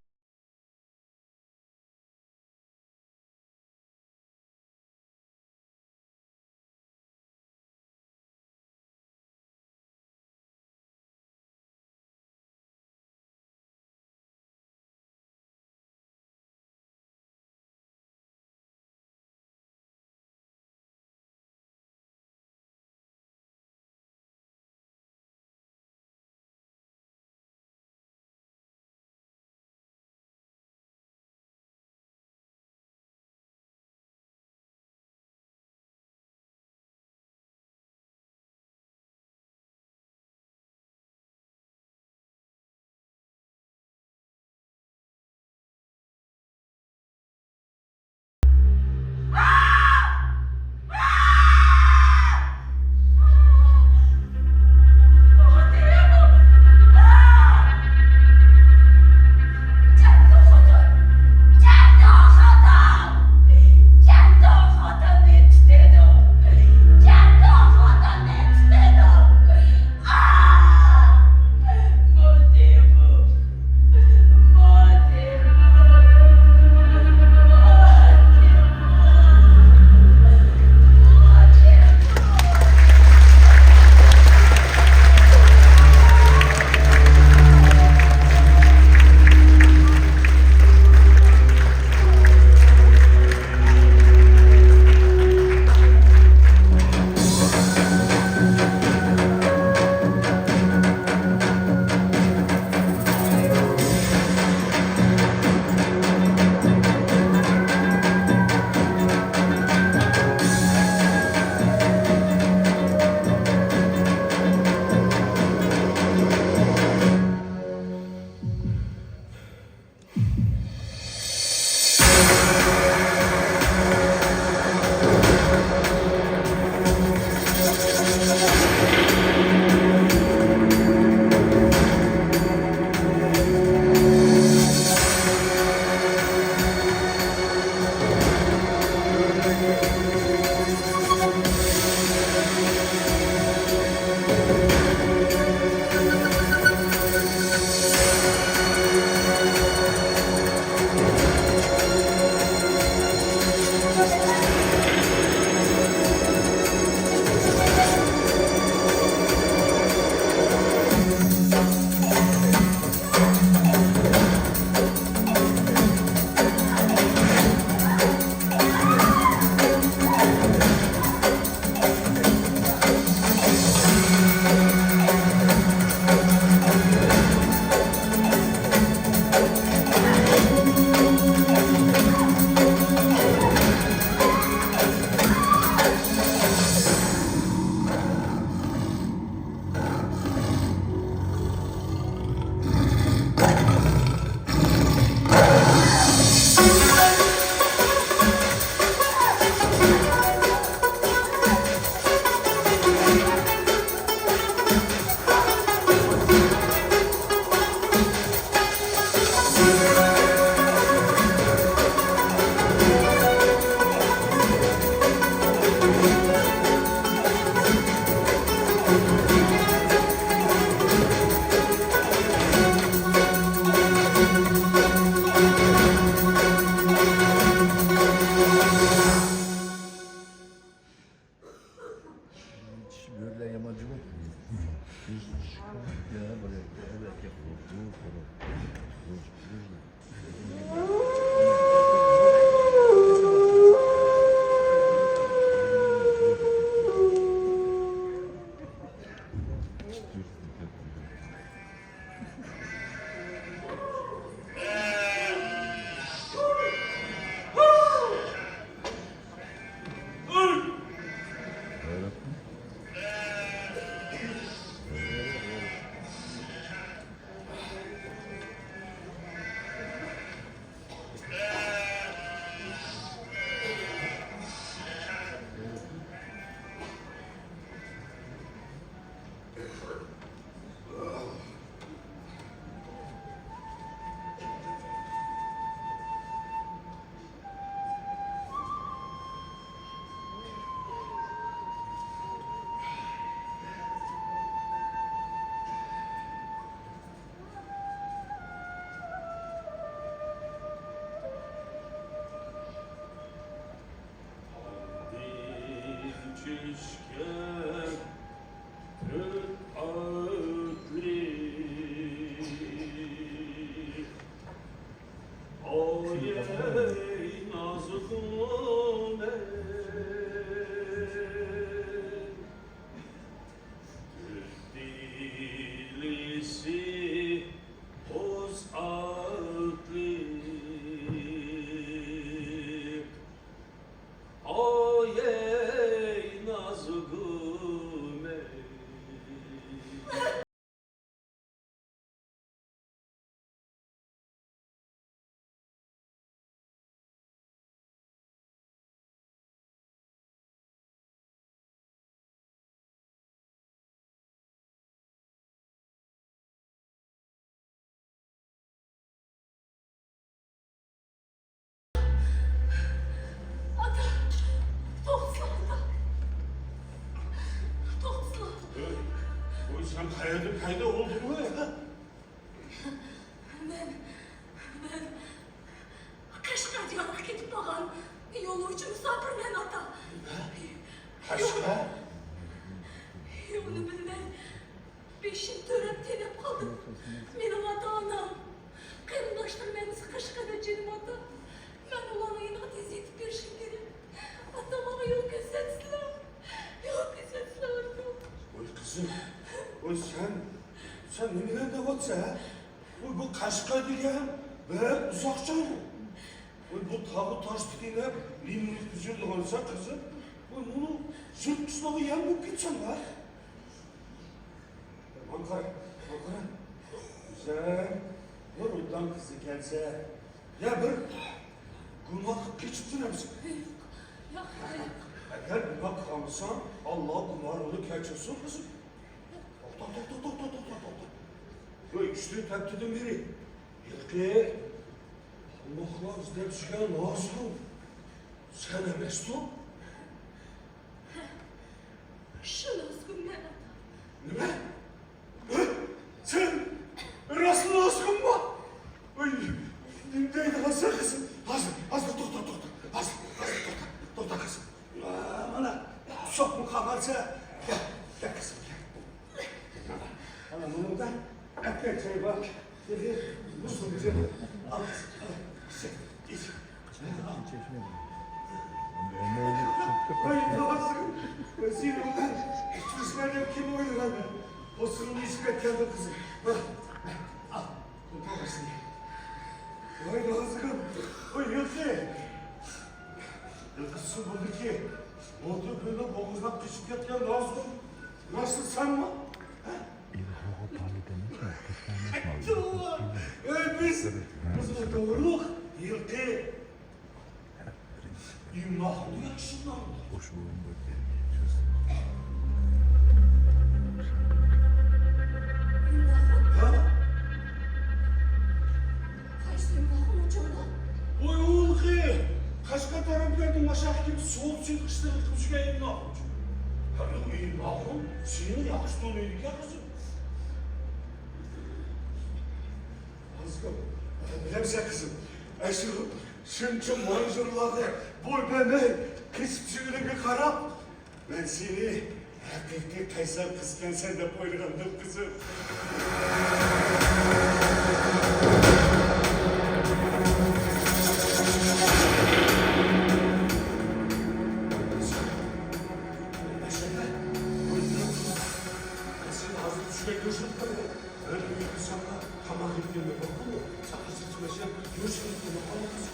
چۈشكەن تۆت ئاتلىق ئايەي نازۇگۇمەن، تۆت دېلىسى قوز ئاتلىق ئايەي نازۇگۇمەن. ئاتا، توختىسىلا، ئاتا. توختىسىلا. ھەي، ۋاي، سەن قەيەردىن پەيدا بولدۇڭ ۋاي؟ مەن، مەن قەشقەر دىيارىغا كېتىپ بارغان يولۇچى مۇساپىرمەن، ئاتا. نېمە؟ قەشقەر؟ يولنى بىلمەي، بېشىم تۆرەپ تېنەپ قالدىم. مېنىڭ ئاتا-ئانام، قېرىنداشلىرىم ھەممىسى قەشقەردە، جېنىم ئاتا. مەن ئۇلارنىڭ يېنىغا تېز يېتىپ بېرىشىم كېرەك. ئاتا، ماڭا يول كۆرسەتسىلە. يول كۆرسەتسىلە، ئاتا. ۋاي قىزىم، ۋاي سەن، سەن نېمىلەرنى دەۋاتىسەن، ھە؟ ۋاي بۇ قەشقەر دېگەن بەك ئۇزاق جايغۇ. ۋاي بۇ تاغۇ تاشتىكى نېمە، نېمىنى يۈرىدىغانسەن قىزىم؟ ۋاي بۇنى يىرتقۇچلارغا يەم بولۇپ كېتىسەن ھە؟ ماڭا قارا، ماڭا قارا. گۈزەل، بىر ئوبدان قىز ئىكەنسەن. يا بىر گۇناھ قىلىپ كېچىپتۇ ئەمىسە. ياق، ياق. ئەگەر گۇناھ قىلمىساڭ، ئاللا گۇناھىڭنى كەچۈرسۇن قىزىم. توختا، توختا، توختا، توختا، توختا. ۋاي، ئۈچتىن تەپتىدىن بېرى ھېلىقى قالماقلار ئىزدەپ چۈشكەن نازۇگۇم سەن ئەمەستۇ؟ شۇ نازۇگۇم مەن، ئاتا. نېمە؟ ھە؟ سەن راستلا نازۇگۇممۇ؟ ۋاي، نېمە دەيدىغانسەن قىزىم؟ ھازىر، ھازىر توختا، توختا. ھازىر، ھازىر توختا، توختا قىزىم. مانا، ئۇششاقمۇ قالغانسەن. كەل، كەل قىزىم، كەل. مانا، مانا بۇنىڭدا ئەپكەن چاي بار. تېخى بۇ سۇنى ئال، ئىچ، ئىچ. ۋاي، نازۇگۇم، ۋاي، سېنى بۇنداق كۈچلۈكلەرنى كىم ئويلىغان؟ پوستىڭىمنى ئېچىپ كەتكەندۇ قىزىم. ئال، ئال، بۇ پاغىسىنى. ۋاي، نازۇگۇم، ۋاي، يىلقى. يىلقى سۇ بولدىكى، موتور كۆلنى بوغۇزلاپ قېچىپ كەتكەن نازۇگۇم. راستلا سەنمۇ؟ ھە؟ ئەي، بىز، بىز ئۇ توغرۇلۇق ھېلىقى ئىملاخۇندا ياخشى ئىملاخۇن. ھە؟ قايسى ئىملاخۇن ئۇ چوغدا؟ ۋاي، ئۇ ھېلىقى قەشقەر تەرەپلەردىن ماشاق كېلىپ سودا سېتىق ئىشلىرىنى قىلىپ يۈرگەن ئىملاخۇن. ھە، ئۇ ئىملاخۇن سېنى ياخشى تونۇيدىكەن قىزىم. بىلەمسەن قىزىم، ئاشۇ شۇنچە مايزۇرلارغا بوي بەرمەي قېچىپ چۈشكىنىڭگە قاراپ، مەن سېنى ھەقىقىي قەيسەر قىزكەنسەن دەپ ئويلىغانىدىم، قىزىم. مەن سېنى ھازىر چۈشكە كۆرۈشۈپ قالدىم. مەن ئۆيگە بارسام، تاماق يەپ كەلمەي بولدىمۇ؟ ساقاچ سېتىپ مەشرەپ يۈرۈشۈپ قالدىم.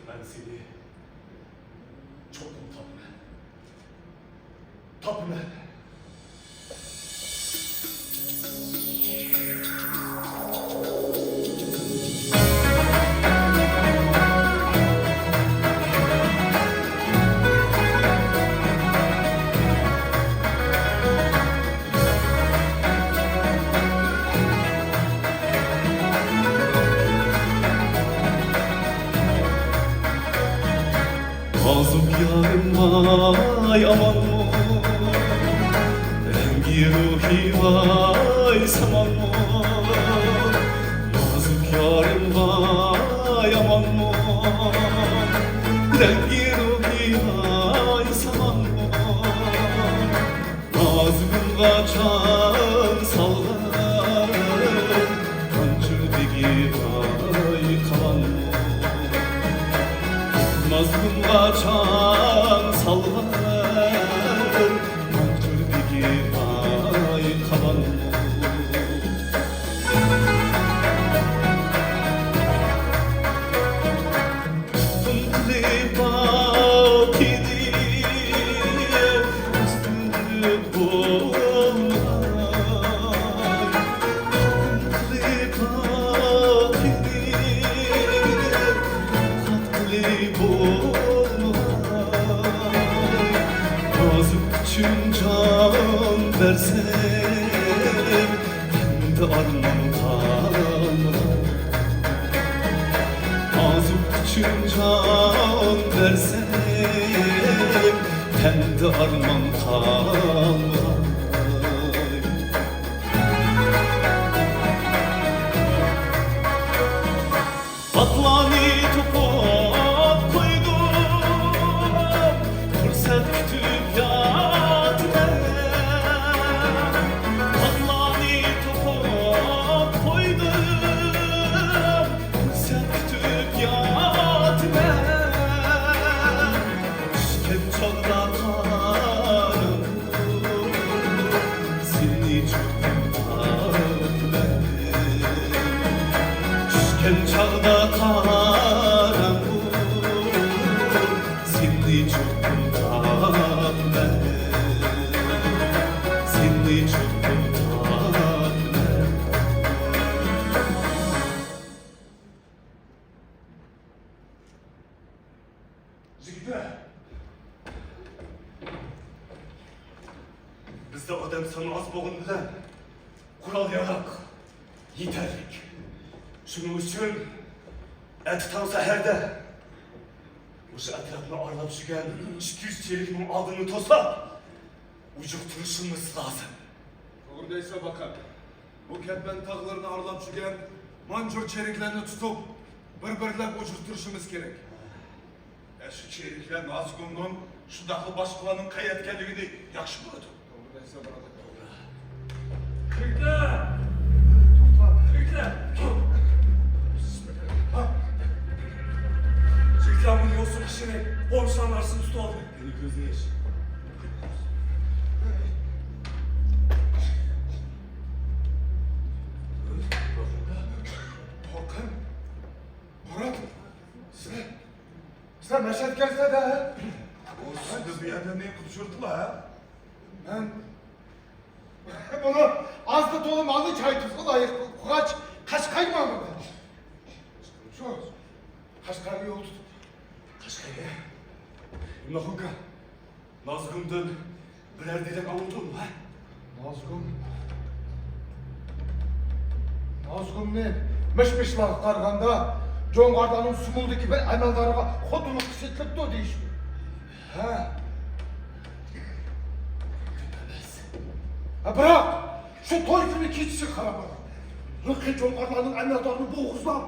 مەن سېنى چوقۇم تاپىمەن. تاپىمەن. نازۇك يارىم ۋاي ئامانمۇ؟ رەڭگى روھى ۋاي سامانمۇ؟ نازۇك يارىم ۋاي ئامانمۇ؟ رەڭگى روھى ۋاي سامانمۇ؟ نازۇگۇمغا چاڭ سالغىن، قانچۇردىكى باي قالانمۇ؟ نازۇگۇمغا چاڭ سالغىن، قانچۇردىكى باي قالانمۇ؟ ئۈچۈن جان بەرسەم، ئەمدى ئارمان قالمىغان. ئازۇق ئۈچۈن جان بەرسەم، ئەمدى ئارمان قالمىغان. ئاتلارنى توقۇپ قويدۇم، پۇرسەت كۈتۈپ ياتىمەن. ئاتلارنى توقۇپ قويدۇم، پۇرسەت كۈتۈپ ياتىمەن. چۈشكەن چاغدا قارام سېنى چوقۇم تاپىمەن. چۈشكەن چاغدا قاراڭغۇ، سېنى چوقۇم تاپىمەن. سېنى چوقۇم تاپىمەن. يىگىتلەر! بىزدە ئادەم سانى ئاز بولغىنى بىلەن قورال ياراغ يېتەرلىك. شۇنىڭ ئۈچۈن ئەتە تاڭ سەھەردە مۇشۇ ئەتراپنى ئارىلاپ يۈرگەن ئىككى يۈز چېرىكنىڭ ئالدىنى توساپ، ئۇجۇقتۇرۇشىمىز لازىم. توغرا دەيسەن، باقا. بۇ كەتمەن تاغلىرىنى ئارىلاپ يۈرگەن مانجۇر چېرىكلەرنى تۇتۇپ، بىر-بىرلەپ ئۇجۇقتۇرۇشىمىز كېرەك. ئە، شۇ چېرىكلەر نازۇگۇمنىڭ، شۇنداقلا باشقىلارنىڭ قەيەردىكەنلىكىنى ياخشى بىلىدۇ. توغرا دەيسەن، بۇرادەر، توغرا. جىگىتلەر! توختا! جىگىتلەر! جىگىتلەر، بۇنى يوسۇن قىشىنى قومسان ئارىسىدا تۇتۇۋالدى. مېنى كۆزنى ياش. قورقۇڭ. مۇرات، سىلەر سەن مەشەدە كەلسە دە. ئۇ سىزنى بۇ يەردە نېمە قىلىپ يۈردىلا، ھە؟ مەن بۇنى ئازدا تولا مالنى چاي تۇزغا لايىق قىلغاچ، قەشقەرگە ماڭدىم. شۇ، قەشقەرگە يول تۇتۇپ. قەشقەرگە؟ ئىملاخۇنكا، نازۇگۇمدىن بىرەر دېگەن ئاڭلىدىڭمۇ، ھە؟ نازۇگۇم. نازۇگۇمنى مىش-مىشلارغا قارىغاندا، جۇڭغارلارنىڭ سۇمۇلدىكى بىر ئەمەلدارىغا خوتۇنلۇققا سېتىلىپتۇ دېيىشتى. ھە. ھە، بىراق، شۇ توي كۈنى كېچىسى قاراپ، ھېلىقى جۇڭغارلارنىڭ ئەمەلدارىنى بوغۇزلاپ،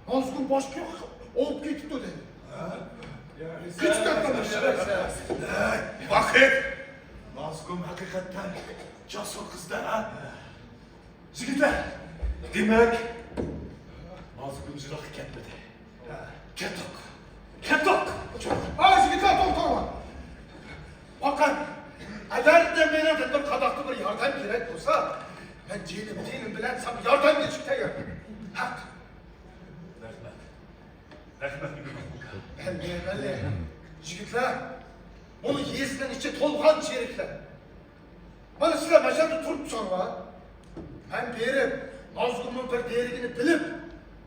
نازۇگۇم باشقا ياققا ئوۋۇپ كېتىپتۇ دېدى. ھە؟ كېچىككەن قىلمىش. ھەي، ۋاقىت! نازۇگۇم ھەقىقەتەن جاسۇر قىز-دە، ھە؟ يىگىتلەر، دېمەك، نازۇگۇم يىراققا كەتمىدى. كەتتۇق. كەتتۇق. ھە، يىگىتلەر، توختاڭلار. باقىڭ، ئەگەر دە مېنىڭ بىر قاداقتا بىر ياردەم كېرەك بولسا، مەن جېنىم، تېنىم بىلەن ساڭا ياردەم بېرىشكە تەييار. ھەق. رەھمەت. رەھمەت، ئىمام ئاكا. بەللى، بەللى. يىگىتلەر، بۇ يېزىنىڭ ئىچى تولغان چېرىكلەر. مانا سىلەر مەشەدە تۇرۇپ تۇرساڭلار، مەن بېرىپ، نازۇگۇمنىڭ بىر دېرىكىنى بىلىپ،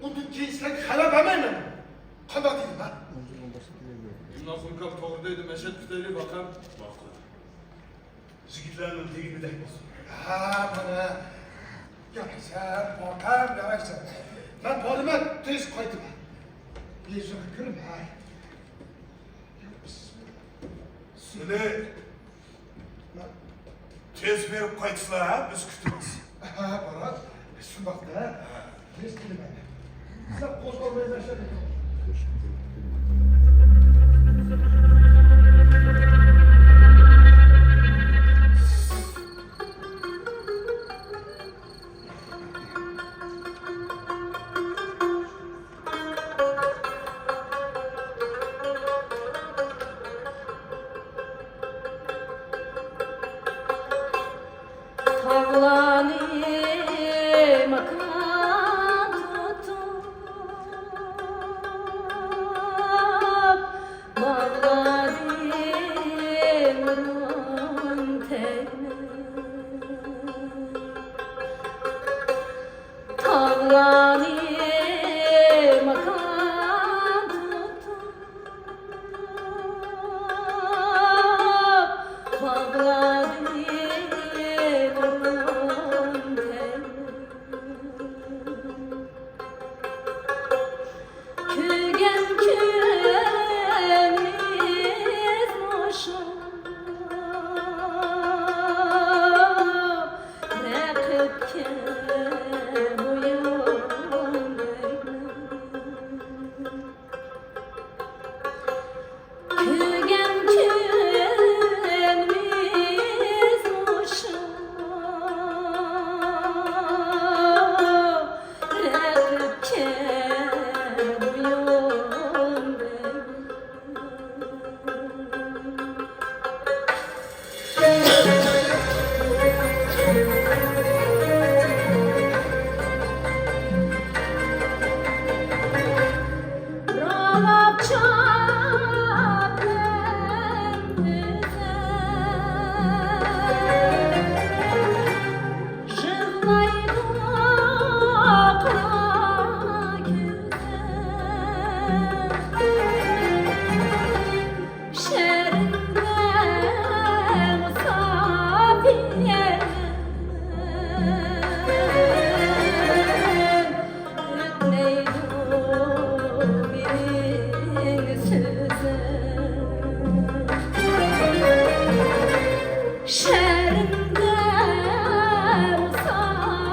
ئۇندىن كېيىن سىلەرگە خەۋەر بەرمەيمەن. قانداق دېدىم، ھە؟ ئىمام ئاكا توغرا دەيدۇ، مەشەدە كۈتەيلى، باقاي. ماقۇل. يىگىتلەرنىڭ دېگىنىدەك بولسۇن. ھە، مانا. يارايسەن، باقام، يارايسەن. مەن بارىمەن، تېز قايتىمەن. يېزىغا كىرىپ، ھە. سىلى تېز بېرىپ قايتسىلا، ھە، بىز كۈتىمىز. ھە، بارات. شۇنداق-دە. ھە. تېز كېلىمەن. سەن قوزغالماي مەشەدە تۇر. تاغلارنى ماكان تۇتۇپ، باغلارنى نۇرغۇن تەگمە. تاغلارنى ماكان تۇتۇپ، باغلارنى ئورۇن تەيلەپ. كۆرگەن كۈنىمىز مۇشۇ، رەقىبكە بويۇن ئەگمە. كۆرگەن كۈنىمىز مۇشۇ، رەقىبكە بويۇن ئەگمە. شەرمدە مۇساپىرمەن، ئۆتمەيدۇ مېنىڭ سۆزۈم. شەرمدە مۇساپىرمەن،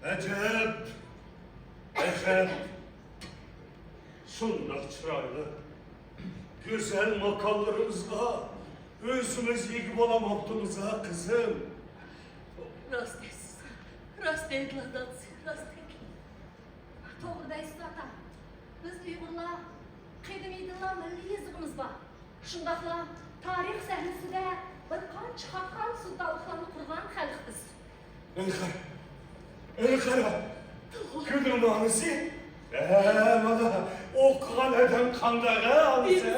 ئەجەب! ئەجەب! شۇنداق چىرايلىق، گۈزەل ماكانلىرىمىزغا ئۆزىمىز ئىگە بولالماپتىمىز ھە، قىزىم. راست دەيسىز، راست دەيدىلا دادىسى، راست دەيدۇ. توغرا دەيسىز ئاتا. بىز ئۇيغۇرلار قەدىمىيدىنلا مىللىي يېزىقىمىز بار. شۇنداقلا تارىخ سەھنىسىدە بىر قانچە خاقان سۇلتانلىقلارنى قۇرغان خەلق بىز. ئېنى قارا، ئېنى قارا. كۆردۈڭمۇ ئانىسى؟ ھە، مانا ئوقۇغان ئادەم قانداق ھە ئانىسى؟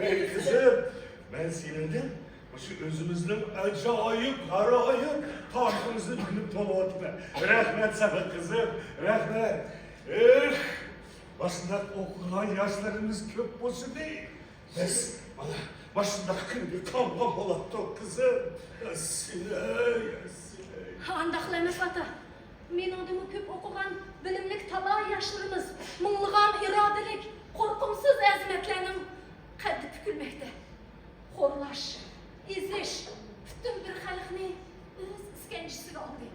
ھەي قىزىم، مەن سېنىڭدىن مۇشۇ ئۆزىمىزنىڭ ئاجايىپ غارايىپ تارىخىمىزنى بىلىپ تۇرۇۋاتىمەن. رەھمەت ساڭا قىزىم، رەھمەت. ئېھ، مۇشۇنداق ئوقۇغان ياشلىرىمىز كۆپ بولسىدى، بىز مانا مۇشۇنداق كۈنگە قالمىغان بولاتتۇق قىزىم. ئەسسىلەي، ئەسسىلەي. ئانداقلا ئەمەس ئاتا. مېنىڭدىنمۇ كۆپ ئوقۇغان، بىلىملىك تالاي ياشلىرىمىز مىڭلىغان ئىرادىلىك، قورقۇمسىز ئەزىمەتلەرنىڭ قەددى پۈكۈلمەكتە. خورلاش، ئېزىش، پۈتۈن بىر خەلقنى ئۆز ئىسكەنجىسىگە ئالدى.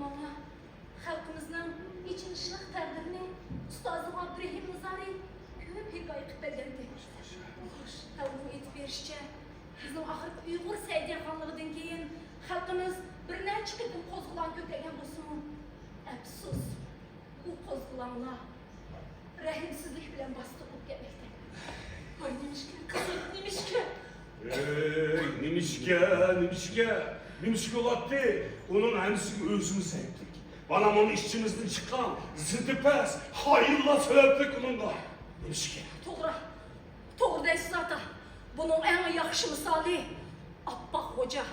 ماڭا خەلقىمىزنىڭ ئېچىنىشلىق تەقدىرىنى ئۇستازىم ئابدۇرېھىم نىزارى كۆپ ھېكايە قىلىپ بەرگەنىدى. خوش، خەلقنىڭ ئېيتىپ بېرىشىچە، بىزنىڭ ئاخىرقى ئۇيغۇر سەئىدىيە خانلىقىدىن كېيىن خەلقىمىز بىر نەچچە قېتىم قوزغىلاڭ كۆتەرگەن بولسىمۇ، ئەپسۇس، بۇ قوزغىلاڭلار رەھىمسىزلىك بىلەن باستۇرۇلۇپ كەتمەكتە. ۋاي نېمىشقا، قىزىم، نېمىشقا؟ ئەي، نېمىشقا، نېمىشقا؟ نېمىشقا بولاتتى؟ ئۇنىڭ ھەممىسىگە ئۆزىمىز ھەيپلىك. مانا، مانا ئىچىمىزدىن چىققان زىدى پەس خائىنلار سەۋەبلىك ئۇنىڭغا. نېمىشقا؟ توغرا. توغرا دەيسىز، ئاتا. بۇنىڭ ئەڭ ياخشى مىسالى ئاپپاق خوجا.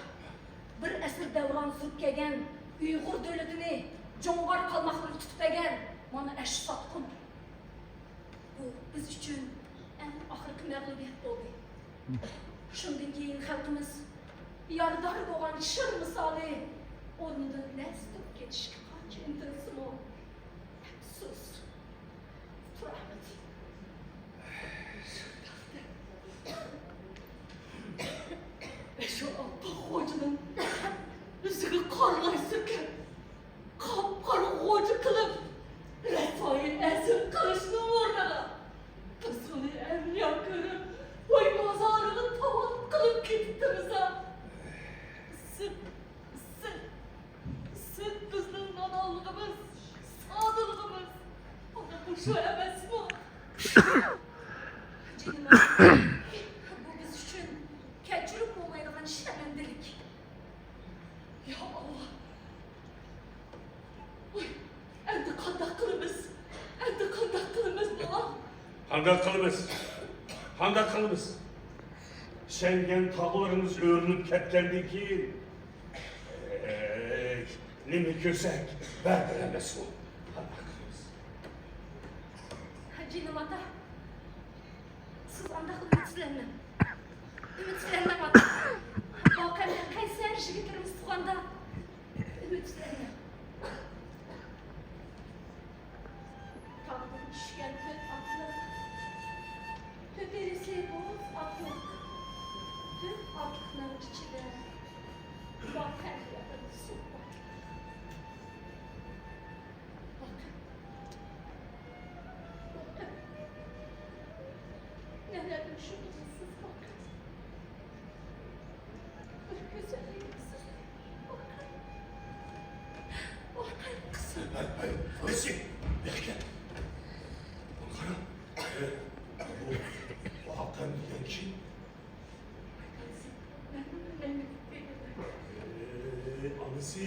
بىر ئەسىر دەۋران سۈرۈپ كەلگەن ئۇيغۇر دۆلىتىنى جۇڭغار قالماقلىرىغا تۇتۇپ بەرگەن مانا ئەشۇ ساتقۇن. بۇ بىز ئۈچۈن ئەڭ ئاخىرقى مەغلۇبىيەت بولدى. شۇندىن كېيىن خەلقىمىز يارىدار بولغان شىر مىسالى ئورنىدىن لەرز تۇرۇپ كېتىشكە قانچە ئىنتىلسىمۇ، ئەپسۇس، تۇرالمىدى. شۇ ئاپپاق خوجىنىڭ يۈزىگە قارىلاي سۈركەپ، قاپقارا غوجا قىلىپ، رەسۋايى ئەزىم قىلىشنىڭ ئورنىغا، بىز ئۇنى ئەۋلىيا كۆرۈپ، ۋاي مازارىغا تاۋان قىلىپ كېتىپتىمىز-ھە. سىز، سىز، سىز بىزنىڭ نادانلىقىمىز، سادىلىقىمىز. ئانا بۇ شۇ ئەمەسمۇ؟ جېنىم، بۇ بىز ئۈچۈن كەچۈرۈپ بولمايدىغان شەرمەندىلىك. يا ئاللا! ۋاي، ئەمدى قانداق قىلىمىز؟ ئەمدى قانداق قىلىمىز، بوۋا؟ قانداق قىلىمىز؟ قانداق قىلىمىز؟ ئىشەنگەن تاغلىرىمىز ئۆرۈلۈپ كەتكەندىن كېيىن، ئەي، نېمە كۆرسەك، بەردەر ئەمەسمۇ؟ قانداق قىلىمىز؟ جېنىم ئاتا، سىز ئانداق ئۈمىدسىزلەنمەڭ. ئۈمىدسىزلەنمەڭ، ئاتا. باقەمدە قەيسەر يىگىتلىرىمىز تۇغقاندا، ئۈمىدسىزلەنمەڭ. تاغدىن چۈشكەن تۆت ئاتلىق، تۆتەيلىسى بوز ئاتلىق، تۆت ئاتلىقنىڭ ئىچىدە باقەم يېقىن سۇ بار. باقەم. باقەم. نەلەردىن شۇ سىز باقەم. بىر كۆزۈم يېرىمسىز. باقەم. باقەم قىزىم. ھەي، ھەي، قارىسى، بېرىكە. قارا. بۇ باقەم دېگەن كىم؟ ئەي، ئانىسى،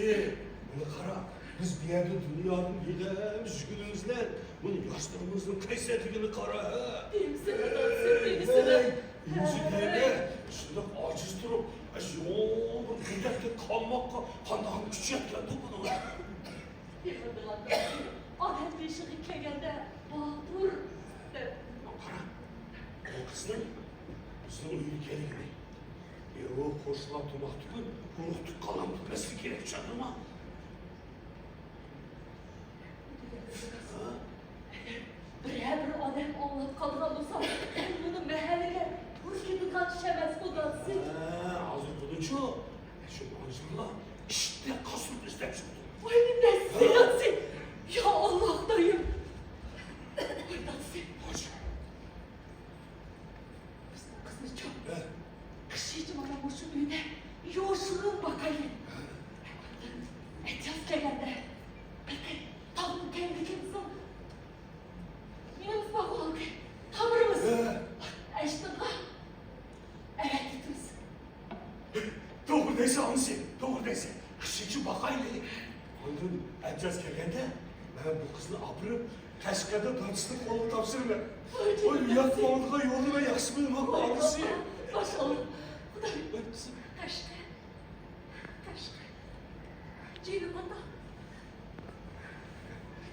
مانا قارا، بىز بۇ يەردە دۇنيادىن يىغىپ يۈرگىنىمىز بىلەن، مانا ياشلىرىمىزنىڭ قەيسەرلىكىنى قارا، ھە؟ دېمىسىلە، دادىسى، دېمىسىلە. ئۆزى دەيمەن، شۇنداق ئاجىز تۇرۇپ، ئاشۇ يوغان بىر مۇددەتتە قالماققا قانداق كۈچ يەتكەندۇ بۇنىڭ؟ ئادەم بېشىغا كەلگەندە باتۇر دەپ. قارا، بۇ قىزنىڭ بىزنىڭ ئۆيگە كەلگىنى. ئېرۇ قوشنىلار تۇماق تۈگۈل، ئۇرۇق تۇغقانلارمۇ بىلمەسلىكى كېرەك، چۈشەندىڭمۇ؟ ھە؟ بىرەر بىر ئادەم ئاڭلاپ قالىدىغان بولسا، بۇنى مەھەللىگە بۇرۇپ كېتىدىغان ئىش ئەمەس بۇ، دادىسى. ھە، ھازىر بۇنىچۇ؟ شۇ ماڭجىلار ئىشتەك شۇنچە باقايلى. ئاندىن ئەتىياز كەلگەندە مەن بۇ قىزنى ئاپىرىپ، قەشقەردە دادىسىنىڭ قولىغا تاپشۇرىمەن. ۋاي، ئۇ جېنىم ئۇياق دەسسىتىپ. بولىدىغان يولنى مەن ياخشى بىلىمەن، ئانىسى. ماشائاللا. خۇداي. قەشقەر. قەشقەر. جېنىم ئاتا.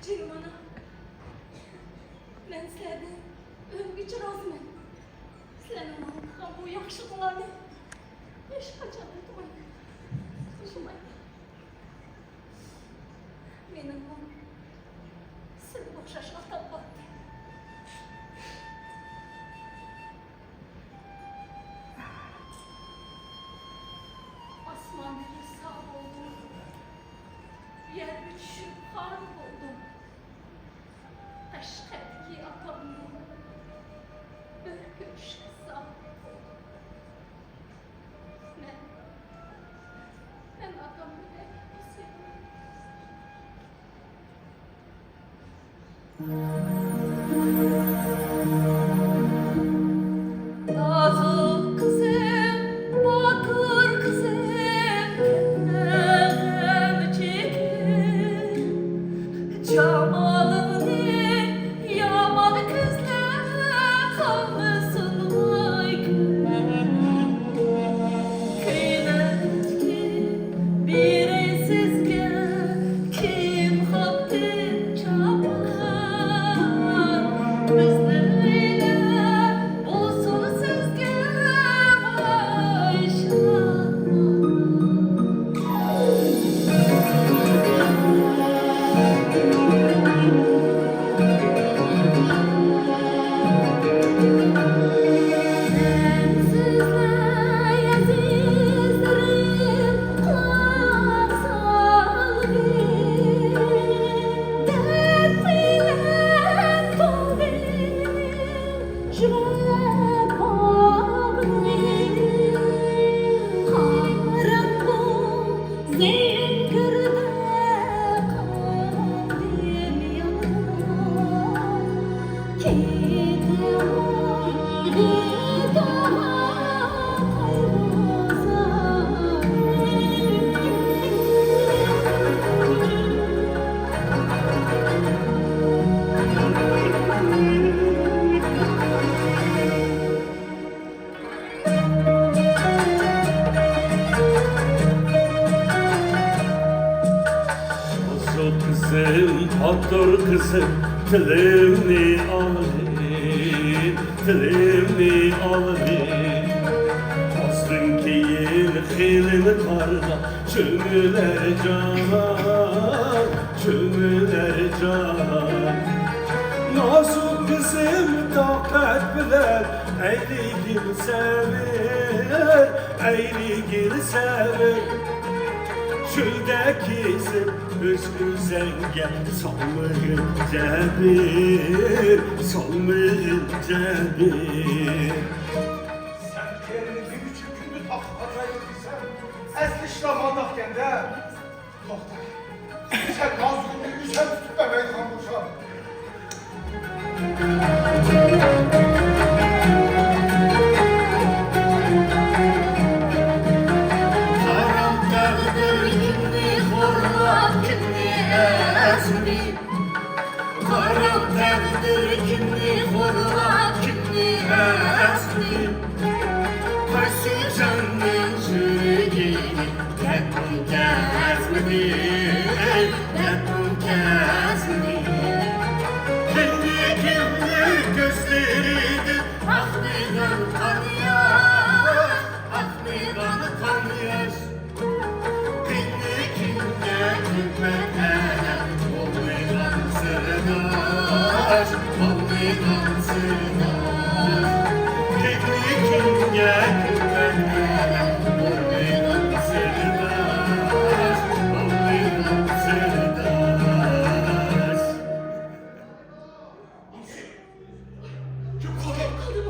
جېنىم ئانا. مەن سىلەردىن ئۆلگۈچە رازىمەن. سىلەرنىڭ ماڭا قىلغان بۇ ياخشىلىقىڭلارنى ھېچقاچان ئۇنتۇمايمەن. ئۇنتۇمايمەن. مېنىڭمۇ سىلىگە ئوخشاش ئاتام بار. ئاسماندىكى ساۋ بولدۇم، يەرگە چۈشۈپ خار بولدۇم. قەشقەردىكى ئاتامنى بىر كۆرۈشكە ساۋ بولدۇم. مەن، مەن ئاتامنى بەك سۆيىمەن. نازۇك قىزىم، باتۇر قىزىم، كەتمە غەم چېكىپ. جامالىڭنى يامان كۆزلەپ قالمىسۇن ۋاي كۈن. كۆيلەكتىن بېرى سىزگە كىم خاپتىن چاپان؟ بىزنى ئويلاپ بولسۇن سىزگە ۋاي شادمان. نازۇك قىزىم، باتۇر قىزىم، تىلىمنى ئالغىن، تىلىمنى ئالغىن. ئاستىن كېيىن خېلىنى قاردا چۆمۈلەر جانان، چۆمۈلەر جانان. نازۇك قىزىم، تاقەت بىلەن ئەيلىگىن سەۋر، ئەيلىگىن سەۋر. چۆلدە كېزىپ ئۆز ئۆزەڭگە سالمىغىن جەبىر، سالمىغىن جەبىر. سەن قېرىنى نېمە ئۈچۈن كۈندە تاققا قارىمايدۇ دېسەم، ئەسلى ئىشلار مانداقكەندە. توختا. سەن نازۇكۇمنى ئۆزۈڭ تۇتۇپ بەرمەيدىغان بولساڭ. قارام تەقدىر كىمنى خورلاپ، كىمنى ئەزمىدى. قارام تەقدىر كىمنى خورلاپ، كىمنى ئەزمىدى. قايسى جاننىڭ يۈرىكىنى دەردىڭ كەزمىدى، دەردىڭ كەزمىدى. كىمنى، كىمنىڭ كۆزلىرىدىن ئاقمىغان قان ياش، ئاقمىغان قان ياش. كىمنى كىمگە كۈلپەت ئەلەم، بولمىغان سىرداش، بولمىغان سىرداش. كىمنى كىمگە كۈلپەت ئەلەم، بولمىغان سىرداش، بولمىغان سىرداش. كىم قالدى؟ كىم قالدى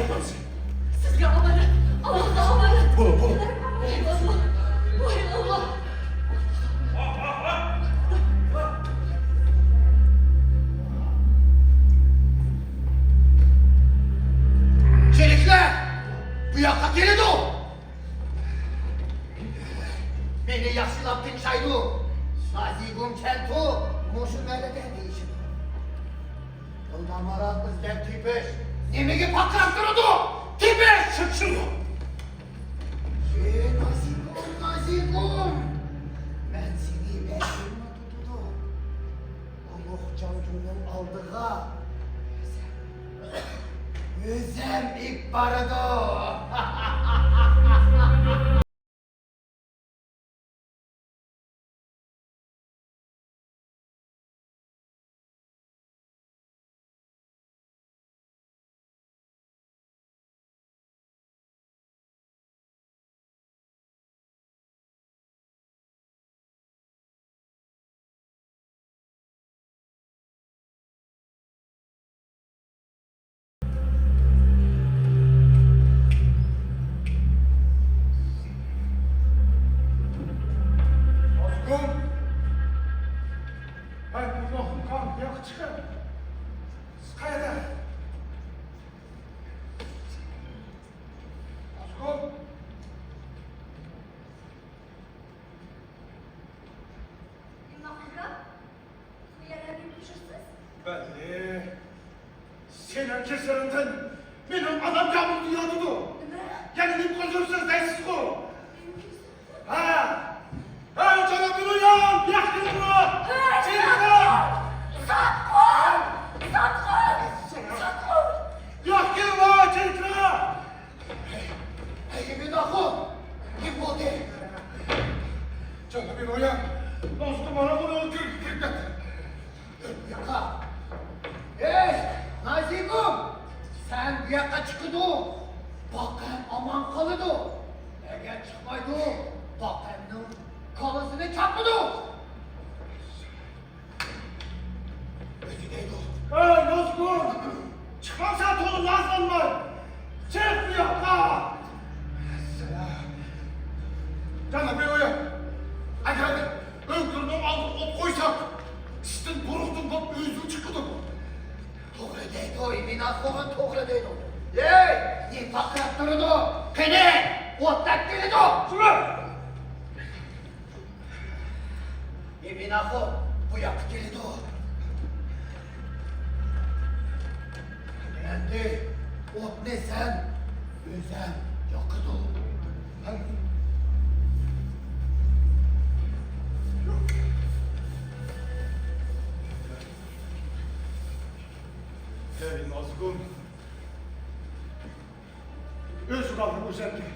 بۇ؟ سىزگە ئامانەت. ئاللاغا ئامانەت. بولۇڭ، بولۇڭ. ۋاي ئاللا. ۋاي ئاللا. مېنى ياخشىلاپ تىڭشايدۇ. نازىگۇم كەنتۇ مۇشۇ مەھەللىدە دېيىشىدۇ. دىلدا مارال ئىزدەپ تېپىش نېمىگە پارقىراپ تۇرىدۇ؟ تېپىش! شىپشىلدۇ. ئى نازىگۇم، نازىگۇم! مەن سېنى بەشىمنى تۇتىدۇ. ئۇلۇغ جاڭجۇنىڭ ئالدىغا ئۆزەم، ئۆزەم ئېلىپ بارىدۇ. نازىگۈل! ھەي، بۇ نوقۇم قان، بۇ ياققا چىقىڭ! سىز قەيەردە؟ نازىگۈل! ئىمام ئاكا، بۇ يەرلەرگە كۆچۈرسىز؟ بەللى. سېنىڭ كېسىلىڭدىن مېنىڭ ئانام يامۇلدا ياتىدۇ. نېمە؟ يەنە نېمە قىلدۇرسىز دەيسىزغۇ؟ ھە؟ ھە، جانابىم، ئۇيان، بۇياققا كېلىڭلار! ھەي، چېكىڭلار! ساتقۇن! ساتقۇن! ساتقۇن! بۇياققا كېلىڭلار، چېكىڭلار! ھەي، ھەي، ئىمىن ئاخۇن، نېمە بولدى؟ جانابىم، ئۇيان، نازىگۈل مانا بۇنى كىرىپ كەتتى. بۇياققا. ئەي، نازىگۈل! سەن بۇياققا چىقىدۇ، باقەم ئامان قالىدۇ. ئەگەر چىقمايدۇ، باقەمنىڭ كاللىسىنى چاپىدۇ. ئۆزى دەيدۇ. ئەي، نازىگۈل! چىقمامسەن تولا نازلانماي! چىق بۇياققا! جانابىم، ئەگەر ئۆڭكۈرنىڭ ئالدىغا ئوت قويساق، ئىشتىن بۇرۇقتىن بولۇپ ئۆزى چىقىدۇ. توغرا دەيدۇ، ئىمىن ئاخۇن، توغرا دەيدۇ. ئەي، نېمە پارقىراپ تۇرىدۇ؟ قېنى، ئوت دەپ كېلىدۇ. شۇڭا! ئىمىن ئاخۇن، بۇياققا كېلىدۇ. ئەمدى ئوتنى سەن ئۆزەڭ ياقىدۇ. ھەي، نازىگۈل! ئۆز ئۇرالدىم ئۆزەمگە.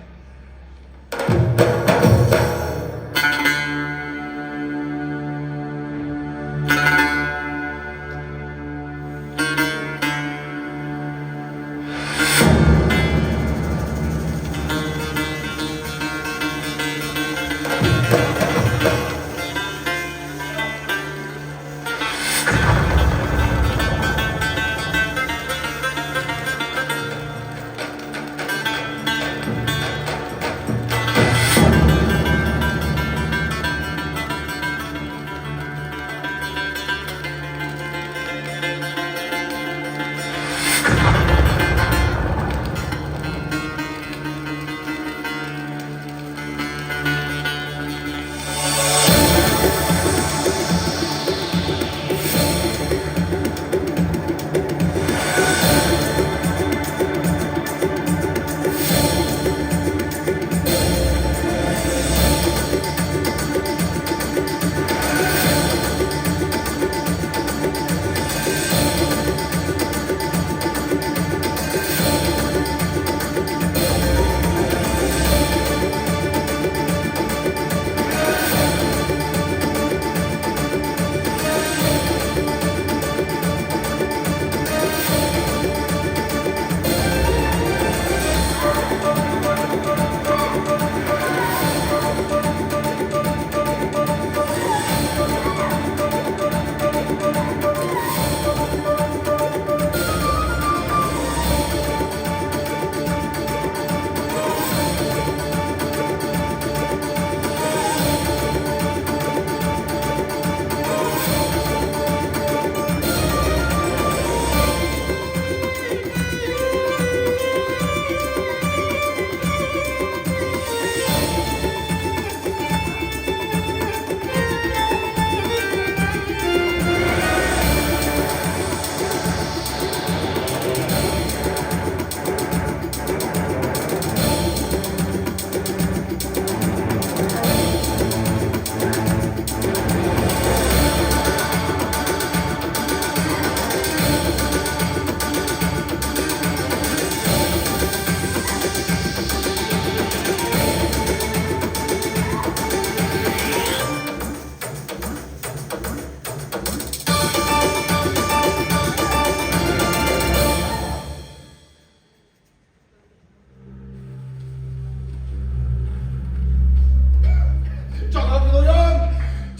جانابى نويان!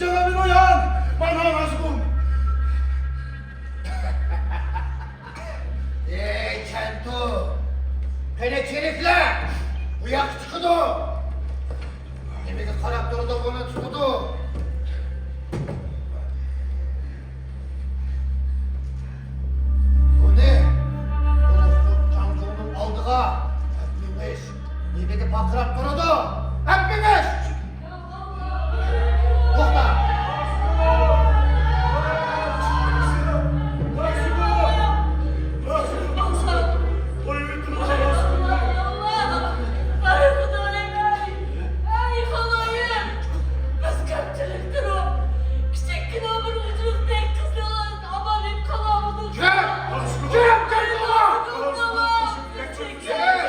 جانابى نويان! مانا نازۇگۇم! ئەي، چەنتۇ! قېنى، چېرىكلەر! بۇ ياققا چىقىدۇ! نېمىگە قاراپ تۇرىدۇ، بۇنى تۇتىدۇ! بۇنى ئۇلۇغ جاڭجۇنىڭ ئالدىغا ئەپ مېڭىش! نېمىگە پارقىراپ تۇرىدۇ؟ ئەپ مېڭىش! توختا! ئەي خۇدايىم، ئەي خۇدايىم! بىز كۆپچىلىك تۇرۇپ، كىچىككىنە بىر ئوچۇقتەك قىزنىڭ ئامانىپ قالامدۇق. كىم؟ كىم؟ كىم؟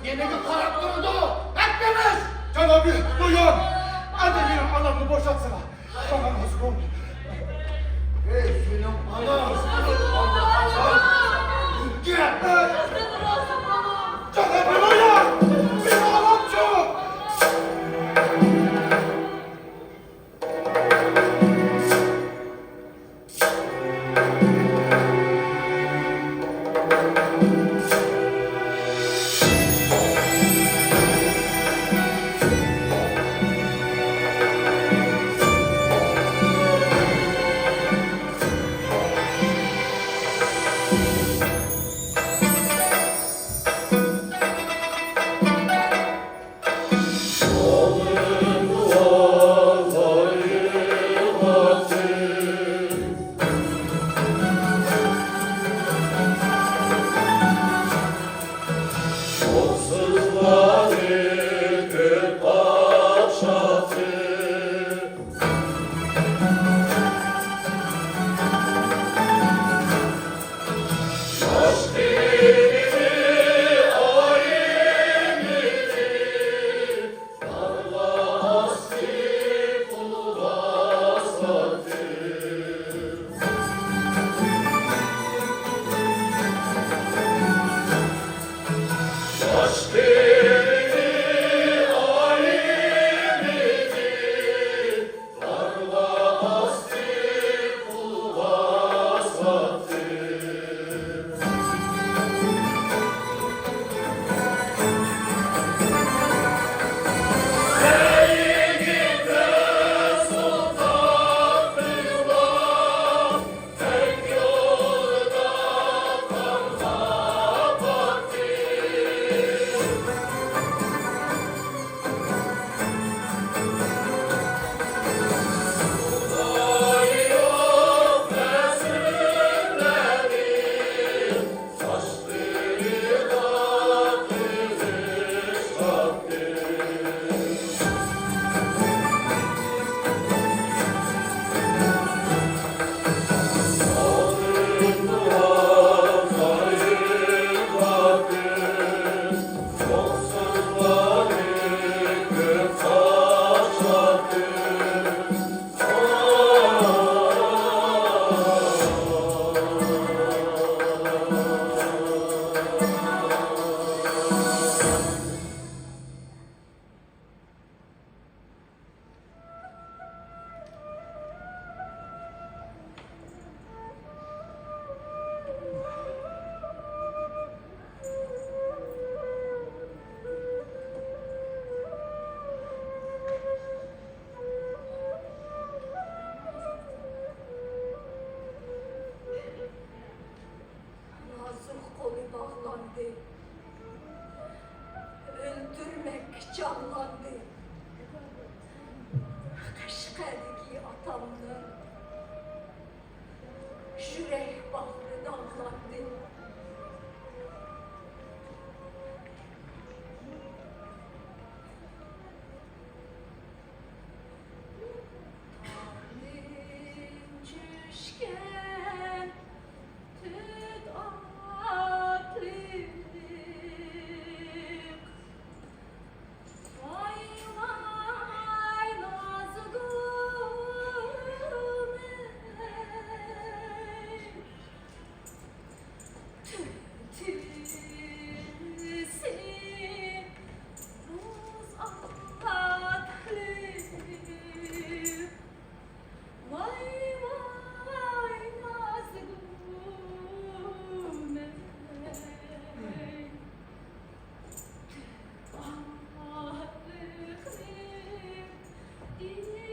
نېمىگە قاراپ تۇرىدۇ؟ ئەپ مېڭىش! جانابى نويان! ئەمدى مېنىڭ ئانامنى بوشاتسىلا! ماڭا نازۇگۇم! ئەي، سېنىڭ ئاناڭ! جانابى نويان! مېنىڭ ئانامچۇ؟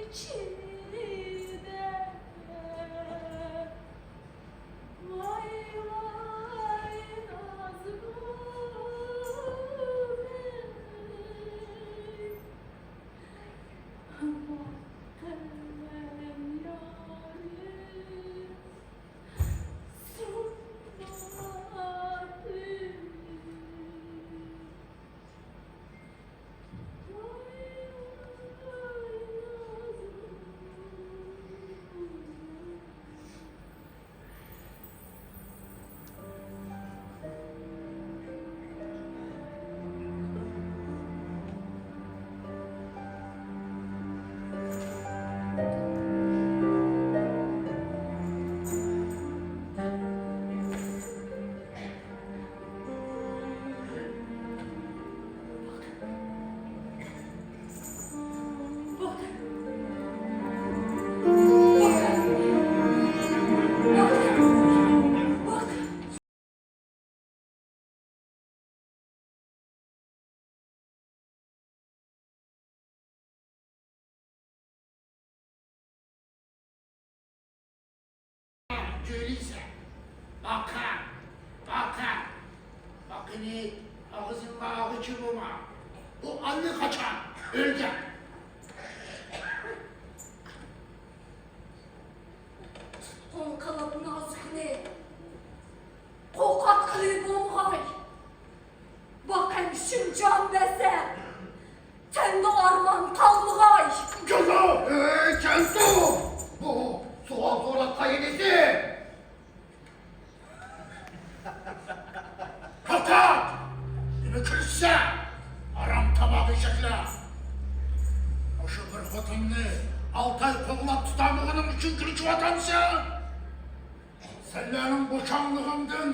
ئىچىدە. ۋاي، ۋاي، نازۇگۇم. جۆيلۈيسەن. باقا، باقا. باقىنى ئاغزىڭغا ئالغۇچى بولما. ئۇ ئاللىقاچان ئۆلگەن. تۇتقۇن قىلىپ نازۇكنى قوقاتقىلى بولمىغاي. باقەم شۇنچە بەسە، تەندە ئارمان قالمىغاي. جازا! ئەي، كەنتۇ! بۇ سوئال سوراپ قاينىسى! توختا! نېمە كۈلۈشسەن؟ ھارام تاماق ئېشەكلەر! مۇشۇ بىر خوتۇننى ئالتە ئاي قوغلاپ تۇتالمىغىنىڭ ئۈچۈن كۈلۈشۈۋاتامسەن؟ سەنلەرنىڭ بوشاڭلىقىڭدىن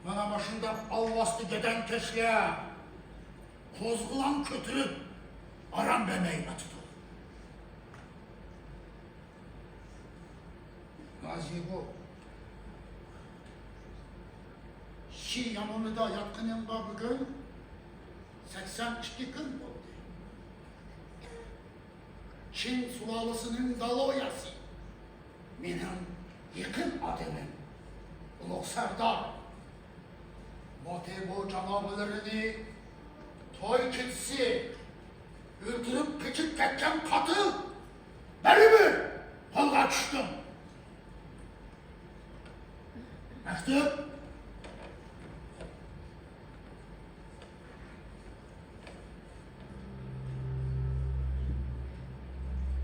مانا مۇشۇنداق ئالۋاستى گەدەنكەشلەر قوزغىلاڭ كۆتۈرۈپ ئارام بەرمەيۋاتىدۇ. نازىگۇ، شى يامىنىدا ياتقىنىڭغا بۈگۈن سەكسەن ئىككى كۈن بولدى. چىن سۇلالىسىنىڭ دالوياسى، مېنىڭ يېقىن ئادىمىم، ئۇلۇغ سەردار. موتېبو جانابلىرىنى توي كېچىسى ئۆلتۈرۈپ قېچىپ كەتكەن قاتىل بەرىبىر قولغا چۈشتۈم. مەكتۇپ.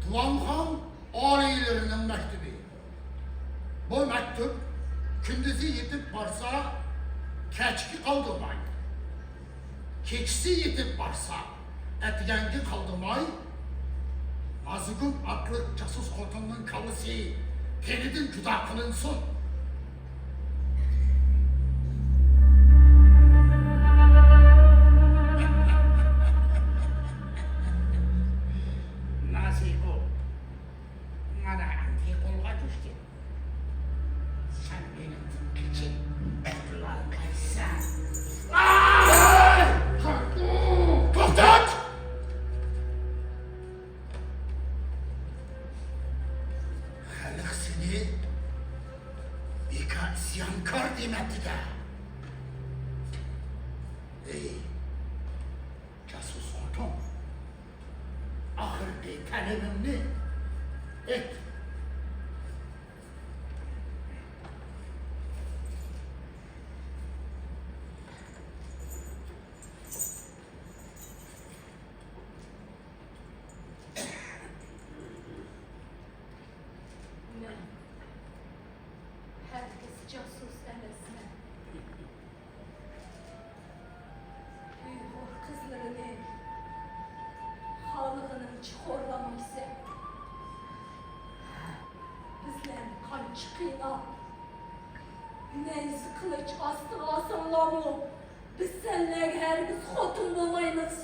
تۇۋانخان ئالىيلىرىنىڭ مەكتۇبى. بۇ مەكتۇپ كۈندۈزى يېتىپ بارسا، كەچكە قالدۇرماي، كېچىسى يېتىپ بارسا، ئەتىگەنگە قالدۇرماي، نازىگۈل ئاتلىق جاسۇس خوتۇننىڭ كاللىسى تېنىدىن جۇدا قىلىنسۇن. نازىگۈل، مانا ئەمدى قولغا چۈشتى. سەن مېنىڭدىن قېچىپ قۇتۇلالمايسەن. ئاي! توختات! خەلق سېنى بىكار ئىسيانكار دېمەپتۇ-دە. ئەي، جاسۇس خوتۇن، ئاخىرقى تەلىپىمنى ئېيت. مەن ھەرگىز جاسۇس ئەمەسمەن. ئۇيغۇر قىزلىرىنى خالىغىنىڭچە خورلىمايسەن. بىزلەرنى قانچە قىيناپ، نەيزە قىلىچ ئاستىغا ئالساڭلارمۇ، بىز سەنلەرگە ھەرگىز خوتۇن بولمايمىز.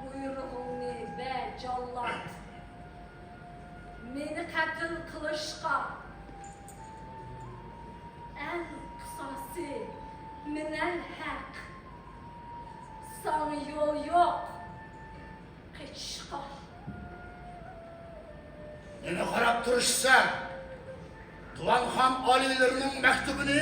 بۇيرۇغۇڭنى بەر، جاللات. مېنى قەتل قىلىشقا ئەل قىساسى سەن ھەق. ساڭا يول يوق قېچىشقا. نېمە قاراپ تۇرۇشسەن؟ دىۋانخان ئالىيلىرىنىڭ مەكتۇبىنى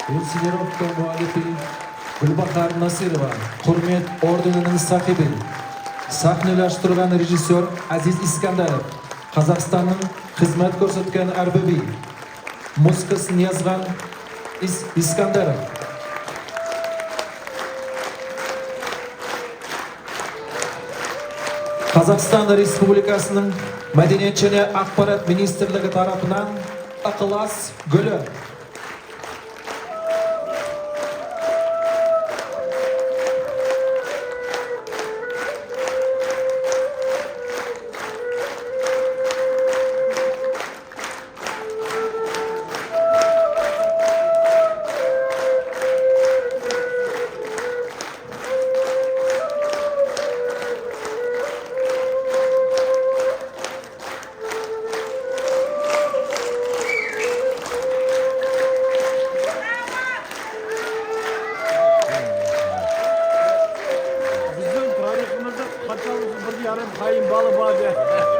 ئىنسىنىروۋكا مۇئەللىپى گۈلباھار ناسىروۋا، ھۆرمەت ئوردېنىنىڭ ساھىبى، سەھنىلەشتۈرگەن رېژىسسور ئەزىز ئىسكەندەروف، قازاقىستاننىڭ خىزمەت كۆرسەتكەن ئەربابى، مۇزىكىسىنى يازغان ئىس-، ئىسكەندەروف. قازاقىستان رېسپۇبلىكاسىنىڭ مەدەنىيەت جەمئىيەت ئاخبارات مىنىستىرلىكى تەرىپىدىن ئىخلاس گۈلى. بىزنىڭ تارىخىمىزدا قاچانلىقى بىر يارىم خايىن بالا بار دە.